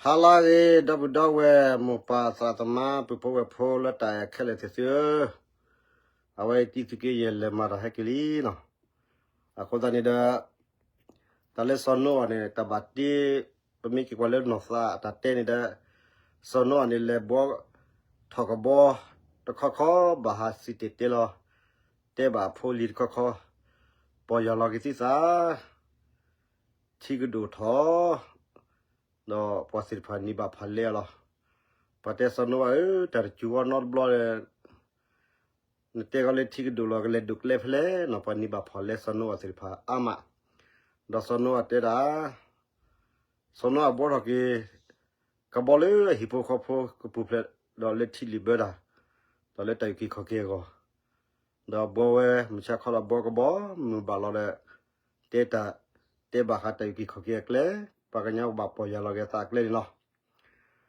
ဟါလၢအဂ့ၤ ဒီပုၢ်ဒီဝဲၢ် မိၢ်ပၢ်သရၣ်သမါ ပုၢ်ဖိဝဲၢ်ဖိလၢတၢ်အဲၣ်ခဲလၢာ်သ့ၣ်သုဧၢ, အဝဲအံၤတံသုးက့ယဲၢ်လဲၤမၤတၢ်ဟဲက့ၤလံနီၤ. အဃိသတးန့ၣ်ဒီး တၢ်လၢစီၤနိအၤန့ၣ် တၢ်ဘၣ်တ့ ပမ့ၢ်က့ၤကွၢ်လၢနီၢ်သးအတၢ်တဲန့ၣ်ဒီး စီၤနိအၤန့ၣ် လဲၤဘှီထီၣ်ကဘီ တခီခီ ဘၣ်ဟးစံၣ်တဲၤတဲလီၤ တဲဘၣ်အဖိအလံၤတခီခီ, ပီၢ်ယၢ်လီၤက့ၤသံသး ထံကဒိၣ်ထီၣ် ဒီးပှၤသ့ၣ်တဖၣ်နံၤဘၣ်ဖးလဲအီၤလီၤ. ပှၤတဲစီၤနိအၤဧၢ, တၢ်တစူၤအီၤနီတဘျီဒီး နတဲကီးလၢထံကဒိၣ်လီၤ ကလဲၤဒိၣ်ကျဲဖဲလဲၣ်နီၤ. ပှၤနံၤဘၣ်ဖးလဲစီၤနိအၤသ့ၣ်တဖၣ်အါမး, ဒီးစီၤနိအၤတဲဒၣ် စီၤနိအၤဘှီထီၣ်က့ၤ ကဘီလၢအဟံၣ်ဖိဃီဖိကပူၤဖျဲး ဒီးလၢထံလုၣ်ဘၢတၢ် ဒီးလၢတၢ်အုၣ်က့ၤခီၣ်က့ၤအဂီၢ်, ဒီးဘှီဝဲမုၢ်ဆါခီဒီးဘှီကဘီ မုၢ်ဘၣ်လီၤဒီး တဲတၢ် တဲဘၣ်ဃးတၢ်အုၣ်က့ၤခီၣ်က့ၤအကျဲ, ပှၤကညီကဘၣ်ပီၢ်ယၢ်လီၤက့ၤအသးအကျဲန့ၣ်လီၤ.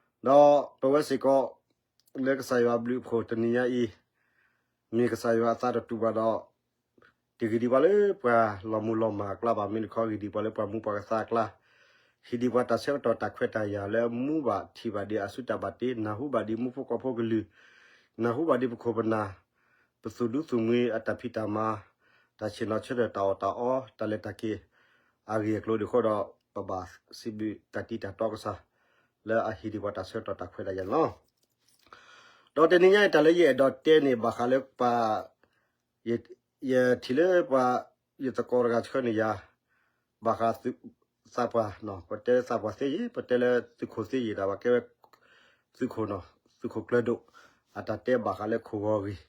ဒီးပဝဲစ့ၢ်ကီး လၢကစၢ်ယွၤအဘျုးအဖှိၣ်တနံၤညါအံၤ မ့ၢ်ကစၢ်ယွၤအသးတတူာ်ဘၣ်ဒီး တဂ့ၤဒံးပှၤလၢပှၤလီၤမုၢ်လီၤမၢ်အကျါဘၣ်, မ့ၢ်တခီဂ့ၤဒံးပှၤလၢပှၤမူပှၤကသါအကျါ, ဟ့ၣ်ဒံးပှၤတၢ်ဆၢကတီၢ်တၢ်ခွဲးတၢ်ယာ်လၢမူဘၣ်ထံၣ်ဘၣ်ဒံးအစုတၢ်ဘၣ်တ့, နၢ်ဟူဘၣ်ဒံးမူဖိကီၢ်ဖိကလုာ်, နၢ်ဟူဘၣ်ဒံးပခိၣ်ပနၢ်, ပသူၣ်ဒူသူၣ်မှံအတၢ်ဖံးတၢ်မၤ, တၢ်ဆ့ၣ်နီၤဆၢထၢၣ်တၢ်အီၣ်တၢ်အီ, တၢ်လဲၤတၢ်က့ၤ အဂ့ၢ်အကျိၤဒံးအဃိဒီး ပဘၣ်စံးဘျုးတၢ်တံၤတၢ်တီကစၢ် လၢအဟ့ၣ်ဒံးပှၤတၢ်ဆၢကတီၢ်တၢ်ခွဲးတၢ်ယာ်န့ၣ်လီၤ. ဒီးတနံၤညါအံၤ တၢ်လၢယအဲၣ်ဒိးတဲန့ၣ် ဘၣ်ဃးလၢပှၤ ယ ယထံၣ်လၢပှၤ ယသကိးတဂၤဆှၢန့ၢ်ယၤ ဘၣ်ဃးသုး သးပှၢ်, ပတဲလၢသးပှၢ်သ့ယံၤ, ပတဲလၢသုးခိၣ်သ့ယံၤဒၣ် ပှၤကဲဝဲ သုးခိၣ်နီၤ, သုးခိၣ်ကျၢၤဒိၣ် အတၢ်တဲဘၣ်ဃးလၢခိၣ်ဂီၤအဂ့ၢ်,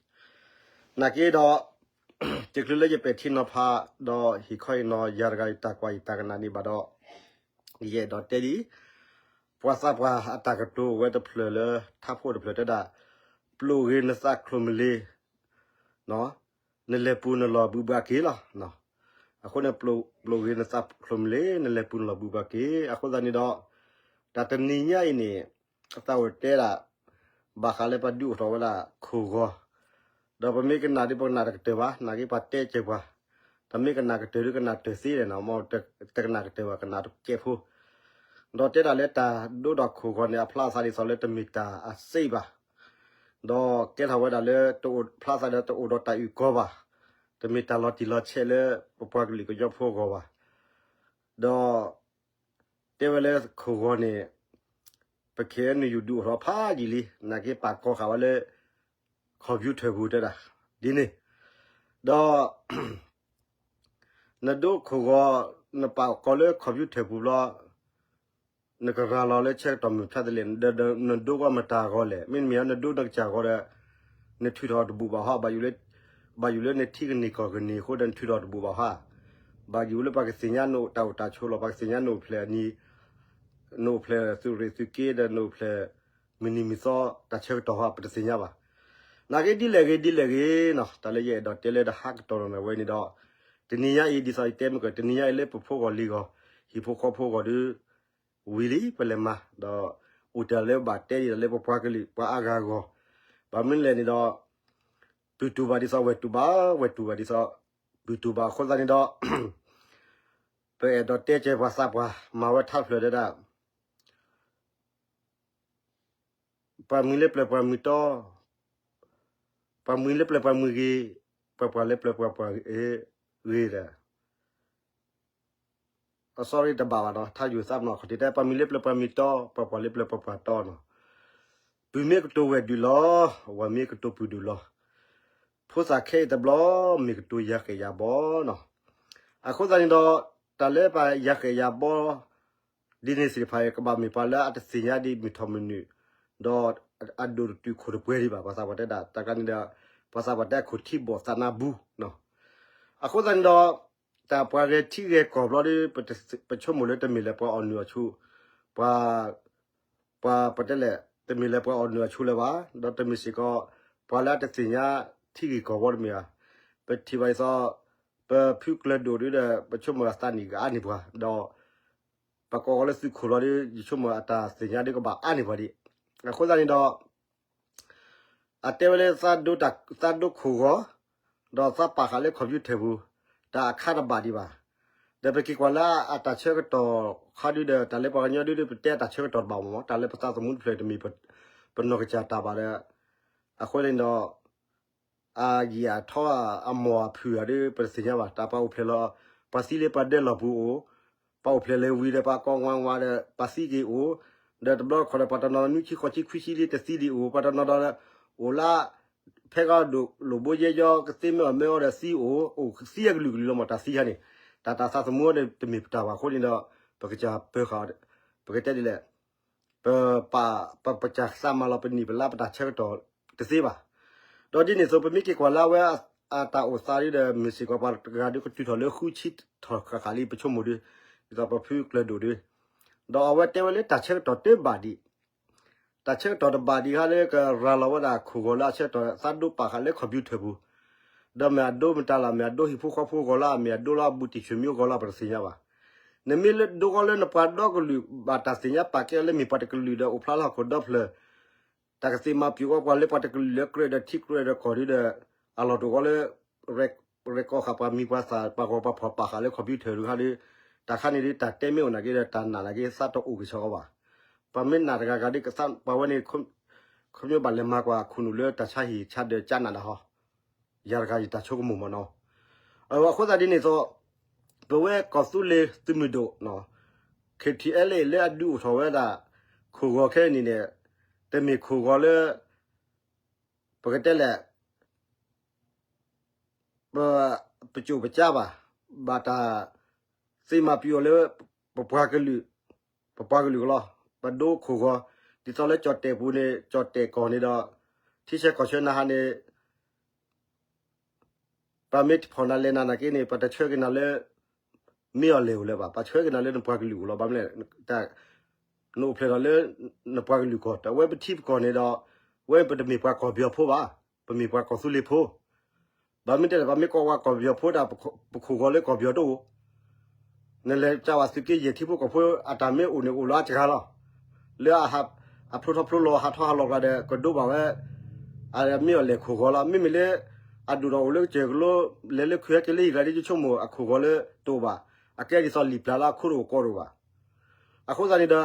နာ်က့ဒီး တချုးလၢယပဲာ်ထံနီၤဖး ဒီးဟ့ၣ်ခီဟ့ၣ်နီၤယၤတဂၤ ယတၢ်ကွၢ်ယတၢ်ကနၣ်န့ၣ်ဘၣ်ဒီး ယအဲၣ်ဒိးတဲဒ်အံၤ, ပှၤသးပှၢ်အတၢ်ကတိၤအိၣ်ဝဲတဖျၢၣ်လၢ ထါဖိတဖျၢၣ်တဲဒၣ်, ပျိာ်ဂ့ၤနသးချိၣ်မံၤလ့ၤ နလဲၤပူၤနလီၢ်ဘုဘၣ်က့ၤလီၤ. အဃိန့ၣ် ပျိာ်ဂ့ၤနသးချိၣ်မံၤလ့ၤ နလဲၤပူၤနလီၢ်ဘုဘၣ်က့ၤ. အဃိသတးန့ၣ်ဒီး တၢ်တနံၤညါအံၤန့ၣ် အသးအိၣ်တဲဒၣ် ဘၣ်ဃးလၢပှၤဒုးအိၣ်ထီၣ်ဝဲဒၣ်ခိၣ်ဂီၤ, ဒီးပမ့ၢ်ကနၣ်ဒီးပကနၣ်တကတၢၢ်ဘၣ်, နာ်က့ပှၤတဲကၢၤပှၤ, တမ့ၢ်ကနၣ်ကတၢၢ်ဒီးကနၣ်တၢၢ်သ့လဲၣ်နီၤ, တကနၣ်ကတၢၢ်ဘၣ် ကနၣ်တကဲးဖိ ဒီးတဲဒၣ်လၢတၢ်ဒိဒီးခိၣ်ဂီၤန့ၣ် အဖျါအသးဒ်သိးလၢတမ့ၢ်တၢ်အစ့ဘၣ်, ဒီးကဲထီၣ်ဝဲဒၣ်လၢတအိၣ်ဖျါသးဒီးတအိၣ်ဒီးတၢ်အုၣ်ကီၤဘၣ်, တမ့ၢ်တၢ်လီၤတံၢ်လီၤဆဲးလၢပပှၤကလုာ်ကညီဖိအဂီၢ်ဘၣ်, ဒီး တဲဝဲလၢခိၣ်ဂီၤန့ၣ် ပခဲအံၤနယူၤဒုးအိၣ်ထီၣ်ဖးယံာ်လံ, နာ်က့ပာ်ကီၤဃာ်ဝဲလၢ computer ပူၤတဲဒၣ် ဒ်န့ၣ်, ဒီး နဒိခိၣ်ဂီၤ နပာ်ကီၤလၢ computer ပူၤဘျီ နကရၤလီၤလၢဆၢကတီၢ်မုၢ်ဖျါသလဲၣ်, ဒီးနဒိကွၢ်မတၤအဂီၢ်လဲၣ်, မ့တမ့ၢ်နဒိနကစၢ်အဂီၢ်ဒီး နထုးထီၣ်တဘူၣ်ဘၣ်ဟီ, ဘၣ်ယိၣ်လၢနထံကန့ၢ်ကီၢ်ကန့ၢ်အဃိဒီးနထုးထီၣ်တဘူၣ်ဘၣ်ဟီ, ဘၣ်ယိၣ်လၢပှၤကသ့ၣ်ညါနအိၣ်တၢ်အိၣ်တၢ်ဆိးလီၤ, ပှၤကသ့ၣ်ညါနအိၣ်ဖျဲၣ်အနံၤ နအိၣ်ဖျဲၣ်သုးရ့ၣ်သုးက့ဒီးနအိၣ်ဖျဲၣ် မုၢ်နံၤမုၢ်သီတၢ်ဆၢကတီၢ်ဟီ ပတသ့ၣ်ညါဘၣ်. နာ်က့ဒ်လဲၣ်ဂ့ၤဒ်လဲၣ်ဂ့ၤနီၤ, တၢ်လၢယအဲၣ်ဒိးတဲလၢတဟးကတီၢ်နီၢ်နီၢ်ဝဲန့ၣ်ဒီး တနံၤညါအံၤဒ်သိးယတဲမုၢ်ကၢၢ် တနံၤညါအံၤလၢပဖိဂီၢ်လံၤဂီၢ် ဟံၣ်ဖိဃီဖိဂီၢ်ဒီး ဝံၤလံ ပလဲၤမၤ ဒီး အိၣ်တၢ်လၢဘၣ်တဲဒ်သိးလၢပပှၤကလုာ်ပှၤအါဂၤအဂီၢ်, ဘၣ်မနုၤလဲၣ်န့ၣ်ဒီး ပုၢ်တူၢ်ဘၣ်ဒ်သိးဝဲၢ်တူၢ်ဘၣ်, ဝဲၢ်တူၢ်ဘၣ်ဒ်သိး ပုၢ်တူၢ်ဘၣ်အဃိသတးန့ၣ်ဒီး ပအဲၣ်ဒိးတဲကဲပှၤသးပှၢ် မၤဝဲထါဖျၢၣ်တဲဒၣ် ပှၤမှံၤလၢပျၢၤပှၤမှံၤတီ, ပှၤမှံၤလၢပျၢၤပှၤမှံၤဂ့ၤ, ပှၤပှၢ်လၢပျၢၤပှၤပှၢ်ဂ့ၤဒီး အ sorry တဘၣ်ဘၣ်နီၤ, ထါယိၤသးပနီၣ်ခီၣ်ထံးတဲ ပှၤမှံၤလၢပျၢၤပှၤမှံၤတီ, ပှၤပှၢ်လၢပျၢၤပှၤပှၢ်တီနီၤ, ပုၢ်မ့ၢ်ကတိၤဝဲၢ်ဒုးလီၤ, ဝဲၢ်မ့ၢ်ကတိၤပုၢ်ဒုးလီၤ, ဖိသၣ်ခဲအံၤတဘျီ မ့ၢ်ကတိၤယၤဃဲၣ်ယၤဘီနီၤ, အဃိသတးန့ၣ်ဒီး တၢ်လၢပှၤယၤဃဲၣ်ယၤဘီ ဒ်န့ၣ်သ့ၣ်တဖၣ်အံၤ ကဘၣ်မ့ၢ်ပှၤလၢအတသ့ၣ်ညါဒ်မုၢ်ထီၣ်မုၢ်နုာ်, ဒီးအဒိၣ်တတုာ်ခိၣ်တပှဲၤဒံးဘၣ်, ပှၤသးပှၢ်တဲဒၣ် တၢ်ကန့ၣ်ဒီး ပှၤသးပှၢ်တဲအခိၣ်ထံဘီၣ်သးနါဘူးနီၤ, အဃိသတးန့ၣ်ဒီး တၢ်ပှၤဂဲၤထံဂဲၤကီၢ်ဘျီဒီး ပဆိကမိၣ်လၢတမ့ၢ်လၢပှၤအီၣ်နုၢ်အီၣ်ဆူၣ်, ပှၤ ပှၤပတဲလဲၣ် တမ့ၢ်လၢပှၤအီၣ်နုၢ်အီၣ်ဆူၣ်လၢၤဘၣ်, ဒီးတမ့ၢ်စ့ၢ်ကီး ပှၤလၢအတသ့ၣ်ညါထံဂ့ၢ်ကီၢ်ဘီတမ့ၢ်ဧါ, ပထံၣ်ဘၣ်ဒ်သိး ပဖုကျၢၤဒိၣ်ဒုဒီး ပဆိကမိၣ်အသးနံၣ်ကအါန့ၢ်ပှၤ, ဒီး ပကိးဂီၤလၢသုးခိၣ်လီၤဒီး ယဆိကမိၣ်အတၢ်သ့ၣ်ညါဒုကဘၣ်အါန့ၢ်ပှၤဒံး, အဃိသတးန့ၣ်ဒီး အတဲဝဲလၢ သးဒိခိၣ်ဂီၤ, ဒီးသးပာ်ဃာ်လၢ computer ပူၤ, တၢ်အခါတဘၣ်ဒံးဘၣ်. ဒီးပက့ၤကွၢ်လၢအတၢ်ဆၢကတီၢ်ခါဒုဒီး တၢ်လၢပှၤကညီဒုဒီး ပတဲအတၢ်ဆၢကတီၢ်တဘၣ်မ့ၢ်မ့ၢ် တၢ်လၢပသးသမူတဖျၢၣ်တမ့ၢ် ပနီၢ်ကစၢ်တၢ်ဘၣ်ဒီး အဃိန့ၣ်ဒီး အယံာ်အထီအမီၢ်အဖုၣ်အဒု ပတသ့ၣ်ညါဘၣ် တၢ်ပှၤအိၣ်ဖျဲၣ်လီၤ ပှၤသံလၢပှၤဒၢလီၢ်ပူၤအိၣ်, ပှၤအိၣ်ဖျဲၣ်လၢဝံၤဒီးပှၤကိးဝါဝါဒီး ပှၤသံက့ၤအိၣ်, ဒီးတဘျီတခီၣ်ဒီး ပှၤတနီၤနွံဆံဃိးဆံခွံဆံလံတသံဒံးအိၣ်, ပှၤတနီၤဒီး အိၣ်လၢ ဖဲကီၢ်ဒိၣ်လိာ်ဘိယဲယီကသ့မ့ၢ်အီၣ်မ့ၢ်အီဒီးသံအိၣ်, အိၣ်သံအကလုာ်ကလုာ်လီၤမ့ၢ်တၢ်သံခါန့ၣ်, တၢ်တၢ်သးသမူဒီးတမ့ၢ်ပတၢ်ဘၣ်အဃိန့ၣ်ဒီး ပကစၢ်ပၢဃာ် ပကတဲဒ်လဲၣ် ပပာ် ပပစၢ်သးမၤလီၤပနံၣ်ပလါပတၢ်ဆၢကတီၢ်တသ့ဘၣ်. ဒီးဒ်န့ၣ်အသိး ပမ့ၢ်က့ၤကွၢ်လၢအဝဲအတၢ်အိၣ်သးဒ်ဒီး မ့ၢ်စ့ၢ်ကီးပှၤတဂၤဒုကတုၤထီၣ်လၢဃုဆံထီၣ်ဃၣ်ဃၣ်လံ ပဆိကမိၣ်ဒု ဒ်သိးပဖုကျၢၤဒိၣ်ဒု ဒီးအဝဲတဲဝဲလၢတၢ်ဆၢကတီၢ်တဘၣ်ဒံး တၢ်ဆၢကတီၢ်တဘၣ်ဒံးခါလၢကရၤလီၤဝဲဒၣ်ခိၣ်ဂီၤလၢအဆၢကတီၢ်သးဒိပာ်ဃာ်လၢ computer ပူၤ, ဒီးမ့ၢ်အဒိမတၤလၢ် မ့ၢ်အဒိဟံၣ်ဖိဃီဖိဂီၤလၢ မ့ၢ်အဒိလၢအဘူးတံၢ်ဆူၣ်မံဂီၤလၢ ပတသ့ၣ်ညါဘၣ်. နမ့ၢ်လၢဒိဂီၤလၢနပှၤဒီကလုာ် ဘၣ်တၢ်သ့ၣ်ညါပာ်ကဲအီၤလၢမ့ၢ်ပှၤတကလုာ်ဒီးအိၣ်ဖျါလၢဟီၣ်ခိၣ်ဒီဖျၢၣ် တၢ်ကသ့ၣ်မၤပျီၢ်ဝဲပှၤလၢပှၤတကလုာ်လၢကြၢးဒီးထံကြၢးဒီးကီၢ်ဒုဒီး အလီၢ်တအိၣ်ဝဲလၢ ရဲၣ်ကီၢ်ဃာ်ပှၤမံၤပှၤသၣ် ပှၤဂီၤပှၤဖီၣ်ပာ်ဃာ်လၢ computer ဒုခါဒီး တၢ်ခါန့ၣ်ဒု တၢ်တဲမ့ၢ်အိၣ်နာ်က့ဒီး တၢ်နာ်နာ်က့ သးတအိၣ်ကဆၢအီၤဘၣ်. ပှၤမ့ၢ်နာ်တဂၤဂၤဒု ကသးပှၤဝဲန့ၣ် ခီဖျိဘၣ်လဲၤမၤကွၢ်ခိၣ်နူာ်လၢတၢ်ဆါဟံၣ်ဆါဒၢးကၠါနးဒၣ်ဟီ ယၤတဂၤယတၢ်ဆိကမိၣ်မ့ၢ်နီၤ. အဃိသတးဒ်န့ၣ်အသိး ပဝဲကီၢ်သူလ့ၤသုးမုၢ်ဒိၣ် KTLA လၢအဒုးအိၣ်ထီၣ်ဝဲဒၣ် ခိၣ်ဂီၤခဲအံၤန့ၣ်န့ၣ် တမ့ၢ်ခိၣ်ဂီၤလၢ ပကတဲလဲၣ် ပ ပကၠိၣ်ပကၠါဘၣ်, ဘၣ်တၢ်သ့မၤပျီၤအီၤလၢ ပပှၤကလုာ်, ပပှၤကလုာ်ကလီၤ, ပဒိခိၣ်ဂီၤ, ဒ်သိးလၢကၠီၣ်တဲၣ်ပူၤန့ၣ် ကၠီၣ်တဲၣ်ကီၢ်န့ၣ်ဒီး ထံဆၢကီၢ်ဆၢနၤဟးန့ၣ် ပမ့ၢ်ဖီၣ်နၤလဲၤနၤနာ်က့န့ၣ် ပတဆှၢက့ၤနၤလၢ မ့ၢ်အီၤလဲၤအိၣ်လၢၤဘၣ်, ပဆှၢက့ၤနၤလၢနပှၤကလုာ်အိၣ်လီၤ. ဘၣ်မနုၤလဲၣ်, နအိၣ်ဖျဲၣ်ထီၣ်လၢ နပှၤကလုာ်ကီၢ်, တၢ်ဝဲပထံပကီၢ်န့ၣ်ဒီး ဝဲပတမ့ၢ်ပှၤကီၢ်ပယီၤဖိဘၣ်, ပမ့ၢ်ပှၤကီၢ်သူလ့ၤဖိ ဘၣ်မ့ၢ်တဲလဲၣ် ပမ့ၢ်ကိးဝဲကီၢ်ပယီၤဖိတၢ် ပခိၣ်ဂီၤလၢကီၢ်ပယီၤတအိၣ်, နလဲၤကးဝဲသုးက့ယဲၢ်ထံဖိကီၢ်ဖိ အတၢ်မ့ၢ်အိၣ်န့ၣ်အိၣ်လီၤအစှၤလီၤ, လၢအဖျိထီၣ်ဖျိလီၤဟးထီၣ်ဟးလီၤကျါဒီး ကဒိဘၣ်ဝဲ အမ့ၢ်အီၤလဲၤခိၣ်ဂီၤလီၤ. မ့မ့ၢ်လၢ အဒိၣ်ထီၣ်အိၣ်လၢကစၢၢ်ကလိ လဲၤလၢခုဟဲက့ၤလၢဟံၣ်ကျါဒ်ယဆိကမိၣ် အခိၣ်ဂီၤလၢတအိၣ်ဘၣ်, အကဲဒ်သိးလံာ်ပျၢ်လၢအခိၣ်တအိၣ်ကီၢ်တအိၣ်ဘၣ်. အဃိသတးန့ၣ်ဒီး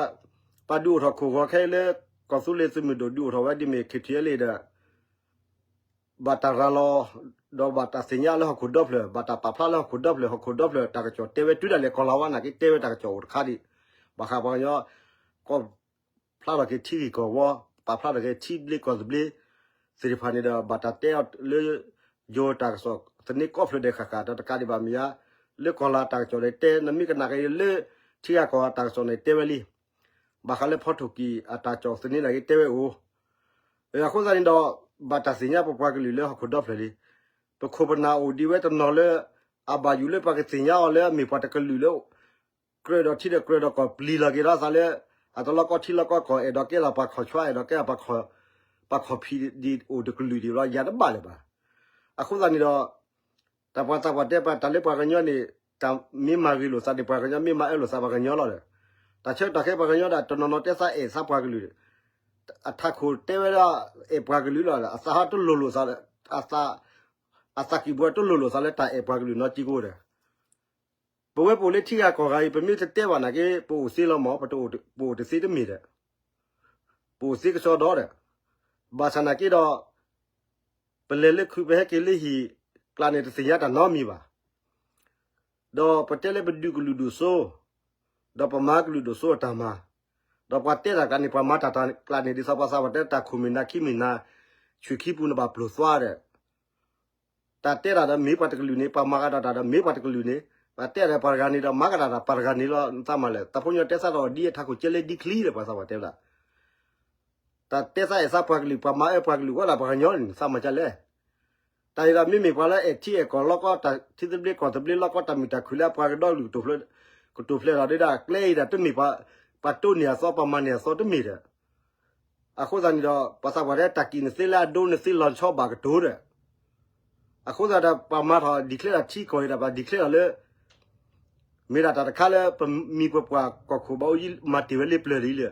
ပှၤဒုးအိၣ်ထီၣ်ခိၣ်ဂီၤခဲအံၤလၢ ကီၢ်သူလ့ၤသုးမုၢ်ဒိၣ်ဒုးအိၣ်ထီၣ်ဝဲဒ်မ့ၢ် KTLA ဒီး ဘၣ်တၢ်ရၤလီၤ ဒီးဘၣ်တၢ်သ့ၣ်ညါလၢဟီၣ်ခိၣ်ဒီဖျၢၣ်, ဘၣ်တၢ်ပာ်ဖျါလၢဟီၣ်ခိၣ်ဒီဖျၢၣ်, ဟီၣ်ခိၣ်ဒီဖျၢၣ်တၢ်ကစီၣ်တဲဝဲတုၤဒၣ်လဲာ်ကီၢ်လီၤဝါနာ်က့ တဲဝဲတၢ်ကစီၣ်အိၣ်တခါဒံး, ဘၣ်ဃးပှၤကညီ ကီၢ်ဖျါထီၣ်က့ၤထံဂ့ၢ်ကီၢ်ဝီ, ပာ်ဖျါထီၣ်က့ၤထံဘျ့ကီၢ်သဘျ့သ့ၣ်တဖၣ်န့ၣ်ဒီး ဘၣ်တၢ်တဲအီၤလၢ ယိၤတၢ်ကစီၣ်သန့ကိးဖျၢၣ်ဒဲးဃၣ်ဃၣ် ဒီးတကးဒံးဘၣ်မ့ၢ်ဧါ, လၢကီၢ်လၤတၢ်ကစီၣ်န့ၣ်တဲ နမ့ၢ်ကနၣ်က့ၤလၢ ထံဂၤကီၢ်ဂၤတၢ်ကစီၣ်န့ၣ်တဲဝဲလံ ဘၣ်ဃးလၢဖီထိၣ်ကံၢ်အတၢ်ကစီၣ်သန့နာ်က့တဲဝဲအိၣ်, အဃိသတးန့ၣ်ဒီး ဘၣ်တၢ်သ့ၣ်ညါပပှၤကလုာ်လၢဟီၣ်ခိၣ်ဒီဖျၢၣ်လံ. ပခိၣ်ပနၢ်အိၣ်ဒံးဝဲတနီၤလၢ အဘၣ်ယိၣ်လၢပှၤကသ့ၣ်ညါအီၤလၢအမ့ၢ်ပှၤတကလုာ်လၢ ကြၢးဒီးထံဒီးကြၢးဒီးကီၢ်ပျံၤလီၤက့ၤဒီးသးလၢ အတလီၢ်ကီၢ်ထံလီၢ်ကီၢ်ကီၢ်အဲၣ်ဒိးကဲလီၤပှၤခီၣ်ဆွါ အဲၣ်ဒိးကဲလီၤပှၤခီၣ်ဖံးဒ်အိၣ်တကလုာ်ဒံးလီၤ ယၤတဘၣ်လၢၤဘၣ်. အဃိသတးန့ၣ်ဒီး တၢ်ပှၤသးပှၢ်တဲပှၤတၢ်လၢပှၤကညီန့ၣ် တၢ်မ့ၢ်မၤဂ့ၤလိာ်သးန့ၣ် ပှၤကညီမ့ၢ်မၤအၢလိာ်သးပှၤကညီလီၤဒီး တၢ်ဆၢကတီၢ်ခဲပှၤကညီဒၣ် တနီၤနီၤတဲသးအဲၣ်သးပှၤကလုာ် အထးခိၣ်တဲဝဲဒၣ်အဲၣ်ပှၤကလုာ်လီၤဒီး အသးဟီတလိၤလိာ်သး အသး အသးကံၢ်ပူၤတလိၤလိာ်သးလၢတၢ်အဲၣ်ပှၤကလုာ်နီတကီဒီး ပဝဲပအိၣ်လၢထံဂၤကီၢ်ဂၤအံၤ ပမ့ၢ်တတဲဘၣ်နာ်က့ ပအိၣ်သ့လီၤမး ပတအိၣ် ပအိၣ်တသ့တမ့ၢ်ဒီး ပအိၣ်သ့ကစီဒီဒီး ဘၣ်ဆၣ်နာ်က့ဒီး ပလဲၤလၢခုးပဟဲက့ၤလၢဟံၣ်ကျါန့ၣ် တသ့ၣ်ညါတၢ်နီတမံၤဘၣ်. ဒီးပတဲလၢပဒုးကလုာ်ဒိၣ်စိ ဒီးပမၤကလုာ်ဒိၣ်စိအတၢ်မၤ, ဒီးပှၤတဲတၢ်ကျါန့ၣ် ပှၤမၤတၢ်တၢ်ကျါန့ၣ် ဒ်သိးပှၤသးပှၢ်တဲ တၢ်ခိၣ်မ့ၢ်နၤခံမ့ၢ်နၤ ဆူၣ်ခံပူၤန့ၣ်ဘၣ်ပျိာ်သွါဒီး တၢ်တဲတၢ်ဒီးမ့ၢ်ပှၤတကလုာ်န့ၣ် ပှၤမၤကဒီးတၢ်ဒီးမ့ၢ်ပှၤတကလုာ်န့ၣ် ပှၤတဲတၢ်ပှၤတဂၤန့ၣ်ဒီး မၤကဒီးတၢ်ပှၤတဂၤန့ၣ်လီၤ နသးမၤလဲၣ်. တၢ်ဖိညီတဲသးဒီးဒ်အထးခိၣ်ကဲလၢဒ်ချံဒီး ပှၤသးပှၢ်တဲဝဲဒၣ် တၢ်တဲသးအဲၣ်သးပှၤကလုာ် ပှၤမၤအၢပှၤကလုာ်ဝဲဒၣ်ပှၤကညီန့ၣ် သးမၤဒ်လဲၣ်. တၢ်အံၤဒီးမ့မ့ၢ်ပှၤလၢအဲၣ်ထံအဲၣ်ကီၢ်လီၤကီၢ် တၢ်ထံသဘျ့ကီၢ်သဘျ့လီၤကီၢ် တၢ်မုာ်တၢ်ခုၣ်လၢအပှၤကဒီးကလုာ်ကတိၤဖျဲးထီၣ်ဒ်ဒီး ကျဲအံၤဒၣ်တမ့ၢ်ပှၤတိၢ်န့ၢ်အသီ ပှၤမၤန့ၢ်အသီတမ့ၢ်ဒီး အဃိသတးန့ၣ်ဒီး ပှၤသးပှၢ်တဲတၢ်ကံၣ်နသ့လၢအဒိနသ့လီၤဆီဘၣ်ကတိၤဒီး အဃိသတးဒီး ပှၤမၤထီၣ် declare ထံကီၢ်အံၤဒီး ပှၤ declare ထီၣ်လၢ မ့ၢ်ဒၣ်တၢ်တခါလၢပမံၤပပှၢ်ကီၢ်ခိၣ်ဘၣ်အိၣ်ယံၤမၤတ့ၢ်ဝဲလၢပျၢၤလံလၢ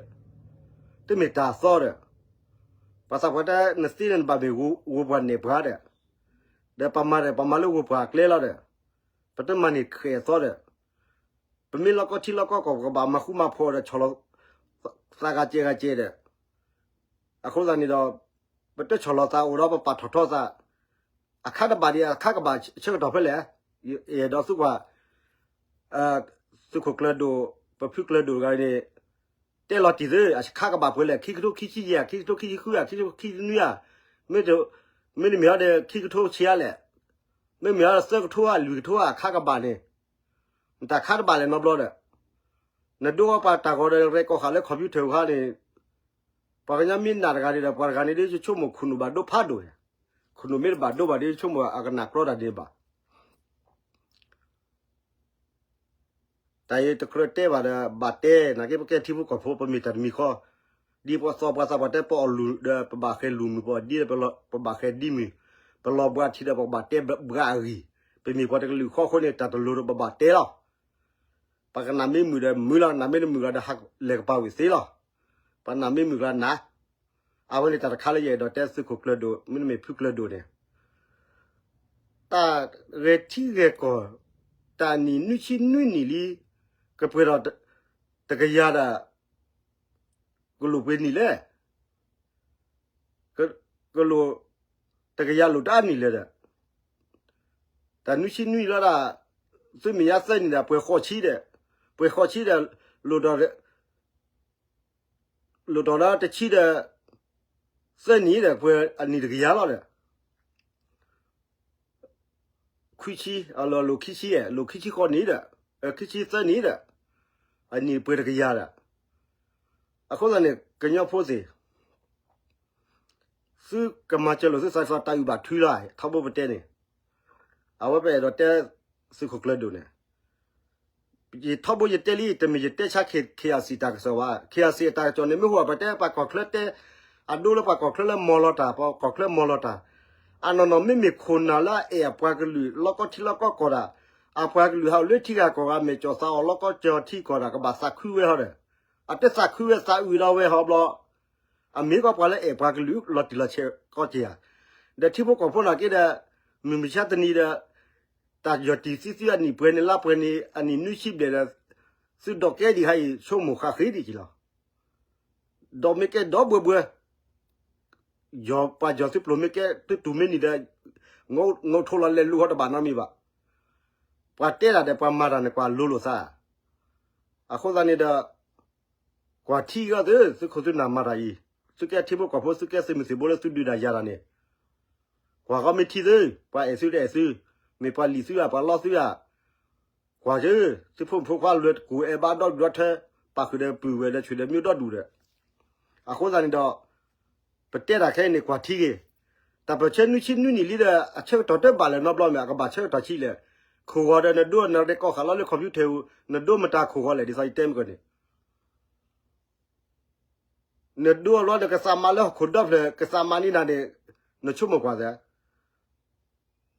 တမ့ၢ်တၢ်အသီဒီး ပှၤသးပှၢ်တဲနသ့န့ၣ်နဘၣ်မ့ၢ်ဂိၤပှၢ်နဲၣ်ပှၤဒီး ဒီးပှၤမၤဒီး ပှၤမၤလၢဂိၤပှၢ်ကျဲလီၤဒီး ပတမၤန့ၢ်ဃဲၣ်အသီဒီး ပမ့ၢ်လီၢ်ကီၢ်ထံလီၢ်ကီၢ်ကီၢ် ပကဘၣ်မၤဃူမၤဖိးဒီးဆီၣ်လီၤသးဂၤကဲးဂၤကဲးဒီး, အဃိသတးန့ၣ်ဒီး ပတဆီၣ်လီၤသးအိၣ်ဒီးပပာ်ထီၣ်ထီသး, အခါတဘၣ်ဒံး အခါကဘၣ်ဆၢကတီၢ်ဖဲလဲၣ်, ယအဲၣ်ဒိးသံကွၢ် သုးခိၣ်ကျၢၤဒိၣ် ပဖုကျၢၤဒိၣ်တဂၤန့ၣ် တဲလီၤတံၢ်သု အခါကဘၣ်ပှဲၤလဲၣ် ခံကထိခံဆံယဲၢ်ဧါ ခံကထိခံဆံဃုဧါ ခံကထိခံဆံနွံဧါ, မ့တမ့ၢ်ဟီဒီး ခံကထိဆံးဧါလဲၣ်, မ့မ့ၢ်ဟီဒီး သၢကထိဧါ လွံၢ်ကထိဧါ အခါကဘၣ်န့ၣ်, နတၢ်ခါတဘၣ်လဲၣ်နီတဘျီဒီး, နဒိပှၤတၢ်ဂီၤဒီး ရဲၣ်ကီၢ်ဃာ်လၢ computer ခါန့ၣ်, ပှၤကညီမ့ၢ်နာ်တဂၤဒီး ပှၤတဂၤန့ၣ်ဒ်ယဆိကမိၣ် ခိၣ်နူာ်ဘၣ်ဒိဖးဒိၣ်, ခိၣ်နူာ်မ့ၢ်တဘၣ်ဒိဘၣ်ဒီး ယဆိကမိၣ်အကနၣ်ကြီတၢ်ဒ်န့ၣ်ဘၣ်. တၢ်အံၤတကြၢးတဲဘၣ်ဒီး ဘၣ်တဲ နာ်က့ပကဲထံဖိကီၢ်ဖိ ပမ့ၢ်တၢ်တမံၤဃီ, ဒ်ပှၤသီပှၤသးပှၢ်တဲ ပအီၣ်လူၤဒီး ပဘၣ်ဃဲၤလူၤမုၢ် ပအီၣ်ဒံဒီး ပဘၣ်ဃဲၤဒံမုၢ်, ပလီၤဘှါထံဒီး ပကဘၣ်တဲဘှါအဂံၢ်, ပမ့ၢ်ပှၤတကလုာ်ဃီအဃိန့ၣ် တၢ်တလိၤဒီးပဘၣ်တဲလီၤ. ပကနၣ်မ့ၢ်မုာ်ဒီးမုာ်လီၤ, နၣ်မ့ၢ်တမုာ်လီၤဒီး ဟးလဲၤကပၤဝံၤသ့လီၤ. ပနၣ်မ့ၢ်မုာ်ကျါနၣ်. အဝဲန့ၣ်တၢ်တခါလၢယအဲၣ်ဒိးတဲသုးခိၣ်ကျၢၤဒိၣ် မ့တမ့ၢ်ဖုကျၢၤဒိၣ်န့ၣ်, တၢ်ဂဲၤထံဂဲၤကီၢ် တၢ်နံၣ်နွံဆံနွံနံၣ်လံ, ကပှဲၤဒီးတကယၤဒီး ကလိၣ်ပှဲၤနံၣ်လဲၣ်, ကလိၣ် တကယၤလိၣ်တအါနံၣ်လဲၣ်ဒီး, တၢ်နွံဆံနွံလီၤဒၣ်, သုမ့ၢ်ညါသၢနံၣ်ဒီး ပှဲၤဃိးဆံဒီး, ပှဲၤဃိးဆံဒီး လိၣ်ဒီး လိၣ်ဒီးတဆံဒီး သၢနံၣ်ဒီး ပှဲၤအနံၣ်တကယၤလီၤဒီး ခွံဆံ, အလိၣ်ခံဆံ, လိၣ်ခံဆံဃိးနံၣ်ဒီး, ခံဆံသၢနံၣ်ဒီး, အနံၣ်ပှဲၤတကယၤဒီး, အဃိသတးန့ၣ် ကညီဖိသ့ၣ်, သုကမၤစၢၤလိာ်သုသးစီတၢ်အုၣ်ဘၣ်ထုလီၤ ထီဘိပတဲန့ၣ်, အဝဲပအဲၣ်ဒိးတဲ သုးခိၣ်ကျၢၤဒိၣ်န့ၣ် ယထီဘိယတဲလံ တမ့ၢ်ယတဲဆါ K- KIC တၢ်ကစီၣ်ဘၣ်. KIC အတၢ်ကစီၣ်န့ၣ် မ့ၢ်ဟူဘၣ်ပတဲ ပှၤကီၢ်ချၢတဲ အဒိလၢပှၤကီၢ်ချၢလၢမီလီၤတၢ် ပှၤကီၢ်ချၢမီလီၤတၢ်. အနီၢ်နီၢ်မ့မ့ၢ်ခိၣ်နၢ်လၢအအဲၣ်အပှၤကလုာ် လီၢ်ကီၢ်ထံလီၢ်ကီၢ်ကီၢ်ဒၣ်, အပှၤကလုာ်ဟးအိၣ်လၢထံဂၤကီၢ်ဂၤ မဲာ်ကၠီၣ်သးအီၣ်လီၢ်ကီၢ်ကၠီၢ်ထံကီၢ်ဒၣ် ကဘၣ်သးခုဝဲဟီဒီး, အတသးခုဝဲသးအုးဒီးဝဲဟီဘျီ အမ့ၢ်ကီးပှၤလၢအဲၣ်ပှၤကလုာ်လီၤတံၢ်လီၤဆဲးကီးက့ၤဧါ. ဒီးထံဖိကီၢ်ဖိနာ်က့ဒီး မုၢ်မဆါတနံၤဒီး တၢ်ယီၢ်တံၢ်သံသံအနံၣ်ပှဲၤန့ၣ် လါပှဲၤန့ၣ် အနံၣ်နွံဆံဘျဲၣ်ဒီး သုဒီးကဲဒံးဟါအံၤ ဆိကမိၣ်ဃာ်ဃ့ဒံးက့ၤလီၤ. ဒီးမ့ၢ်ကဲဒီဘှဲဘှဲ ယီၢ်ပှၤယီၢ်သုပျိၢ်မ့ၢ်ကဲ သုတူၢ်မ့ၢ်နံၤဒီး ငိးထိလီၤလဲၤလူၤဟီတဘၣ်နီတမံၤဘၣ်. ပှၤတဲတၢ်ဒီးပှၤမၤတၢ်န့ၣ် ပှၤလိၤလိာ်သး. အဃိသတးန့ၣ်ဒီး ကွၢ်ထံဂီၢ်သု သုခိၣ်သုနၢ်မၤတၢ်အံၤ, သုကဲထံဖိကီၢ်ဖိ သုကဲသုးမုၢ်သံၣ်ဘိလၢသုဒုးတၢ်ယၤတၢ်န့ၣ်, ကွၢ်ဃီမ့ၢ်ထံသု, ပှၤအဲၣ်သုတအဲၣ်သု, မ့ၢ်ပှၤလံၣ်သုဧါ ပှၤလီသုဧါ, ကွၢ်ယ, သုဖိမုၣ်ဖိခွါလွဲၤတကူၣ် အဲၣ်ဘၣ်ဒီဒူၣ်ဒီထၢ, ပာ်ဃုာ်ဒီးပုၢ်ဝဲၢ်ဒီး ဆူၣ်ဒီးမၠိဒီဒူၣ်ဒီး, အဃိသတးန့ၣ်ဒီး ပတဲတၢ်ခဲအံၤန့ၣ် ကွၢ်ထံဂ့ၤ, တၢ်ပၢၢ်ဆၢနွံဆံနွံနံၣ်လံဒီး အဆၢကတီၢ်တဘၣ်လဲၣ်နီတဘျီမ့ၢ် အကဘၣ်ဆၢကတီၢ်ဆံးလဲၣ်, ခိၣ်ဂီၤဒီးနဒိနရဲၣ်ကီၢ်ဃာ်လီၤလၢ computer အူ, နဒိမတၤခိၣ်ဂီၤလဲၣ် ဒ်သိးယတဲမ့ၢ်ကီးန့ၣ် နဒိအလီၤ နကသးမၤလၢဟီၣ်ခိၣ်ဒီဖျၢၣ် ကသးမၤန့ၢ်နၤန့ၣ်, နဆိကမိၣ်ကွၢ်သ့,